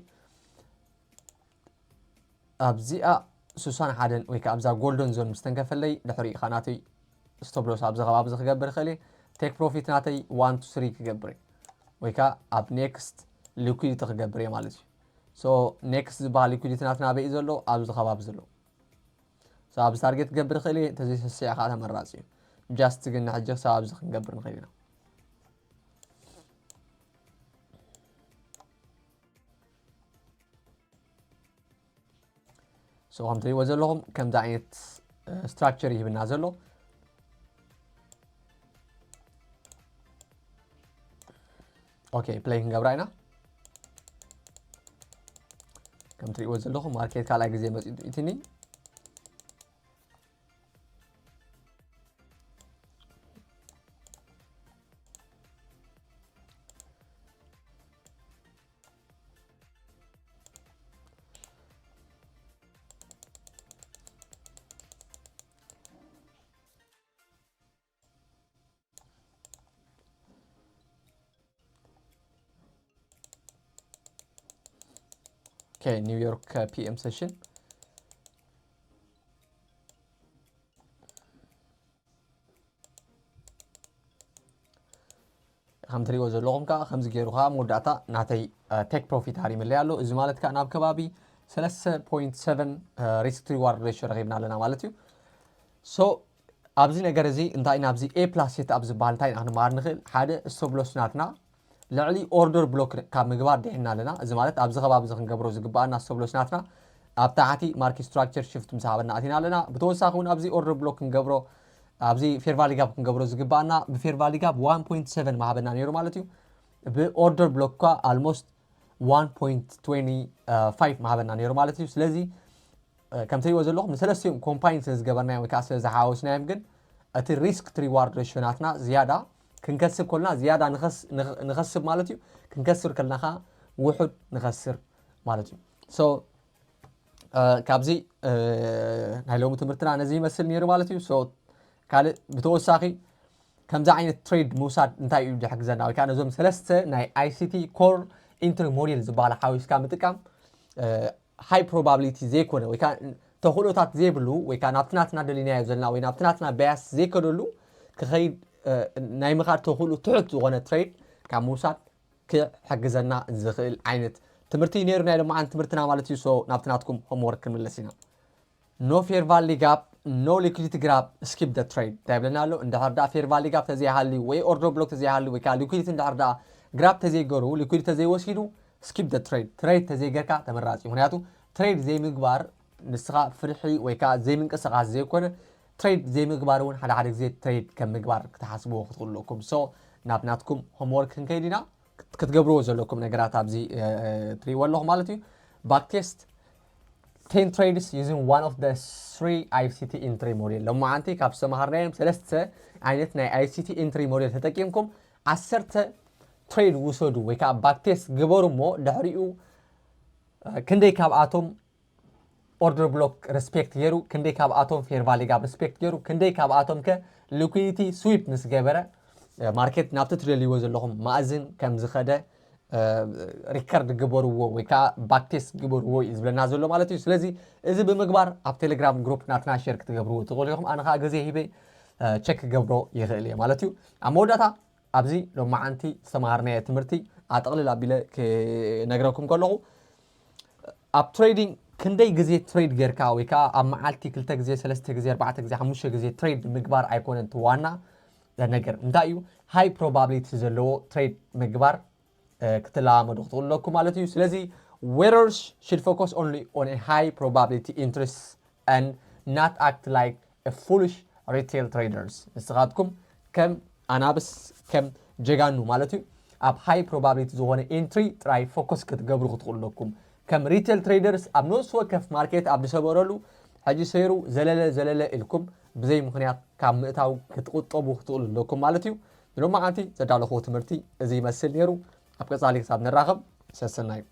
ኣብዚኣ ሱሳን ሓደን ወይ ከዓ ኣብዛ ጎልደን ዞን ምስ ተንከፈለይ ድሕሪ ኢኻ ናተይ ስቶፕ ሎስ ኣብዚ ከባቢ እዚ ክገብር ይኽእል እየ። ቴክ ፕሮፊት ናተይ ዋን ቱ ስሪ ክገብር እየ ወይ ከዓ ኣብ ኔክስት ሊኩዲቲ ክገብር እየ ማለት እዩ። So ኔክስት ዝበሃል ሊኩዲቲ ናትና ኣበይ እዩ ዘሎ ኣብዚ ከባቢ ዘሎ። So ኣብዚ ታርጌት ክገብር ይኽእል እየ እንተዘይሰስዐ ከዓ ተመራፂ እዩ። ጃስት ግን ንሕጂ ክሳብ ኣብዚ ክንገብር ንኽእል ኢና። So ከም ትሪእዎ ዘለኹም ከምዚ ዓይነት ስትራክቸር ይህብና ዘሎ። Okay ፕለይ ክንገብራ ኢና። ከም ትሪእዎ ዘለኹም ማርኬት ካልኣይ ግዜ መፂኡ ኢትኒ Okay ኒውዮርክ ፒኤም ሴሽን ከም ትሪእዎ ዘለኹም ከዓ ከምዚ ገይሩ ከዓ መወዳእታ ናተይ ቴክ ፕሮፊት ሃሪምለይ ኣሎ። እዚ ማለት ከዓ ናብ ከባቢ ሰለስተ ፖይንት ሰቨን ሪስክ ሪዋርድ ሬሽዮ ረኺብና ኣለና ማለት እዩ። So ኣብዚ ነገር እዚ እንታይ ኢና ኣብዚ ኤ ፕላስ ሴት ኣብ ዝበሃል እንታይ ኢና ክንመሃር ንኽእል? ሓደ ስቶፕ ሎስ ናትና ልዕሊ ኦርደር ብሎክ ካብ ምግባር ድሒና ኣለና። እዚ ማለት ኣብዚ ከባቢ እዚ ክንገብሮ ዝግባኣና ስቶፕ ሎስ ናትና ኣብ ታሕቲ ማርኬት ስትራክቸር ሽፍት ምስ ሃበና ኣቲና ኣለና። ብተወሳኺ እውን ኣብዚ ኦርደር ብሎክ ክንገብሮ ኣብዚ ፌር ቫሊ ጋፕ ክንገብሮ ዝግባኣና ብፌር ቫሊ ጋፕ ዋን ፖይንት ሰቨን ምሃበና ነይሩ ማለት እዩ። ብኦርደር ብሎክ እኳ ኣልሞስት ዋን ፖይንት ትዌንቲ ፋይቭ ምሃበና ነይሩ ማለት እዩ። ስለዚ ከም ትሪእዎ ዘለኹም ንሰለስቲኦም ኮምባይን ስለ ዝገበርናዮም ወይ ከዓ ስለ ዝሓወስናዮም ግን እቲ ሪስክ ሪዋርድ ሬሽዮ ናትና ዝያዳ ክንከስብ ከለና ዝያዳ ንኸስብ ማለት እዩ። ክንከስር ከለና ከዓ ውሑድ ንኸስር ማለት እዩ። So ካብዚ ናይ ሎሚ ትምህርትና ነዚ ይመስል ነይሩ ማለት እዩ። So ካልእ ብተወሳኺ ከምዚ ዓይነት ትሬድ ምውሳድ እንታይ እዩ ዝሕግዘና ወይ ከዓ ነዞም ሰለስተ ናይ ኣይሲቲ ኮር ኢንትሪ ሞዴል ዝበሃሉ ሓዊስካ ምጥቃም ሃይ ፕሮባብሊቲ ዘይኮነ ወይ ከዓ ተኽእሎታት ዘይብሉ ወይ ከዓ ናብቲ ናትና ደሊናዮ ዘለና ወይ ናብቲ ናትና ባያስ ዘይከደሉ ክኸይድ ናይ ምኻድ ተኽእሎ ትሑት ዝኾነ ትሬድ ካብ ምውሳድ ክሕግዘና ዝኽእል ዓይነት ትምህርቲ ነይሩ ናይ ሎማዓንቲ ትምህርትና ማለት እዩ። So ናብቲ ናትኩም ሆምወርክ ክንምለስ ኢና። No fair value gap, no liquidity grab, skip the trade እንታይ ይብለና ኣሎ? እንድሕር ደኣ ፌር ቫሊ ጋፕ ተዘይሃልዩ ወይ ኦርደር ብሎክ ተዘይሃልዩ ወይ ከዓ ሊኩዲቲ እንድሕር ደኣ ግራብ ተዘይገሩ ሊኩዲቲ ተዘይወሲዱ skip the trade ትሬድ ተዘይገርካ ተመራፂ። ምክንያቱ ትሬድ ዘይምግባር ንስኻ ፍርሒ ወይ ከዓ ዘይምንቅስቃስ ዘይኮነ ትሬድ ዘይምግባር እውን ሓደ ሓደ ግዜ ትሬድ ከም ምግባር ክትሓስብዎ ክትኽእሉ ኣለኩም። So ናብ ናትኩም ሆምወርክ ክንከይድ ኢና። ክትገብርዎ ዘለኩም ነገራት ኣብዚ ትሪእዎ ኣለኹም ማለት እዩ። Backtest ten trades using one of the three I C T entry model ሎማዓንቲ ካብ ዝተምሃርናዮም ሰለስተ ዓይነት ናይ I C T entry model ተጠቂምኩም ዓሰርተ ትሬድ ውሰዱ ወይ ከዓ ባክቴስት ግበሩ እሞ ድሕሪኡ ክንደይ ካብኣቶም order block respect ገይሩ፣ ክንደይ ካብኣቶም fair value gap respect ገይሩ፣ ክንደይ ካብኣቶም ከ liquidity sweep ምስ ገበረ፣ market ናብቲ ትደልይዎ ዘለኹም ማእዝን ከም ዝኸደ record ግበርዎ ወይ ከዓ backtest ግበርዎ እዩ ዝብለና ዘሎ ማለት እዩ። ስለዚ እዚ ብምግባር ኣብ ቴሌግራም group ናትና share ክትገብርዎ ትኽእሉ ኢኹም። ኣነ ከዓ ግዜ ሂበ check ክገብሮ ይኽእል እየ ማለት እዩ። ኣብ መወዳእታ ኣብዚ ሎማዓንቲ ዝተምሃርናዮ ትምህርቲ ኣጠቕልል ኣቢለ ክነግረኩም ከለኹ ኣብ trading ክንደይ ግዜ trade ጌርካ ወይ ከዓ ኣብ መዓልቲ ክልተ ግዜ ሰለስተ ግዜ ኣርባዕተ ግዜ ሓሙሽተ ግዜ trade ምግባር ኣይኮነን እቲ ዋና ነገር። እንታይ እዩ? High probability ዘለዎ trade ምግባር ክትለማመዱ ክትኽእሉ ኣለኩም ማለት እዩ። ስለዚ traders should focus only on a high probability interest and not act like a foolish retail traders። ንስኻትኩም ከም ኣናብስ ከም ጀጋኑ ማለት እዩ ኣብ high probability ዝኾነ entry ጥራይ focus ክትገብሩ ክትኽእሉ ኣለኩም። ከም retail traders ኣብ ነፍሲ ወከፍ market ኣብ ዝሰበረሉ ሕጂ ሰይሩ ዘለለ ዘለለ ኢልኩም ብዘይ ምኽንያት ካብ ምእታው ክትቁጠቡ ክትኽእሉ ኣለኩም ማለት እዩ። ንሎማዓንቲ ዘዳለኹዎ ትምህርቲ እዚ ይመስል ነይሩ። ኣብ ቀጻሊ ክሳብ ንራኸብ ሰሰናዩ።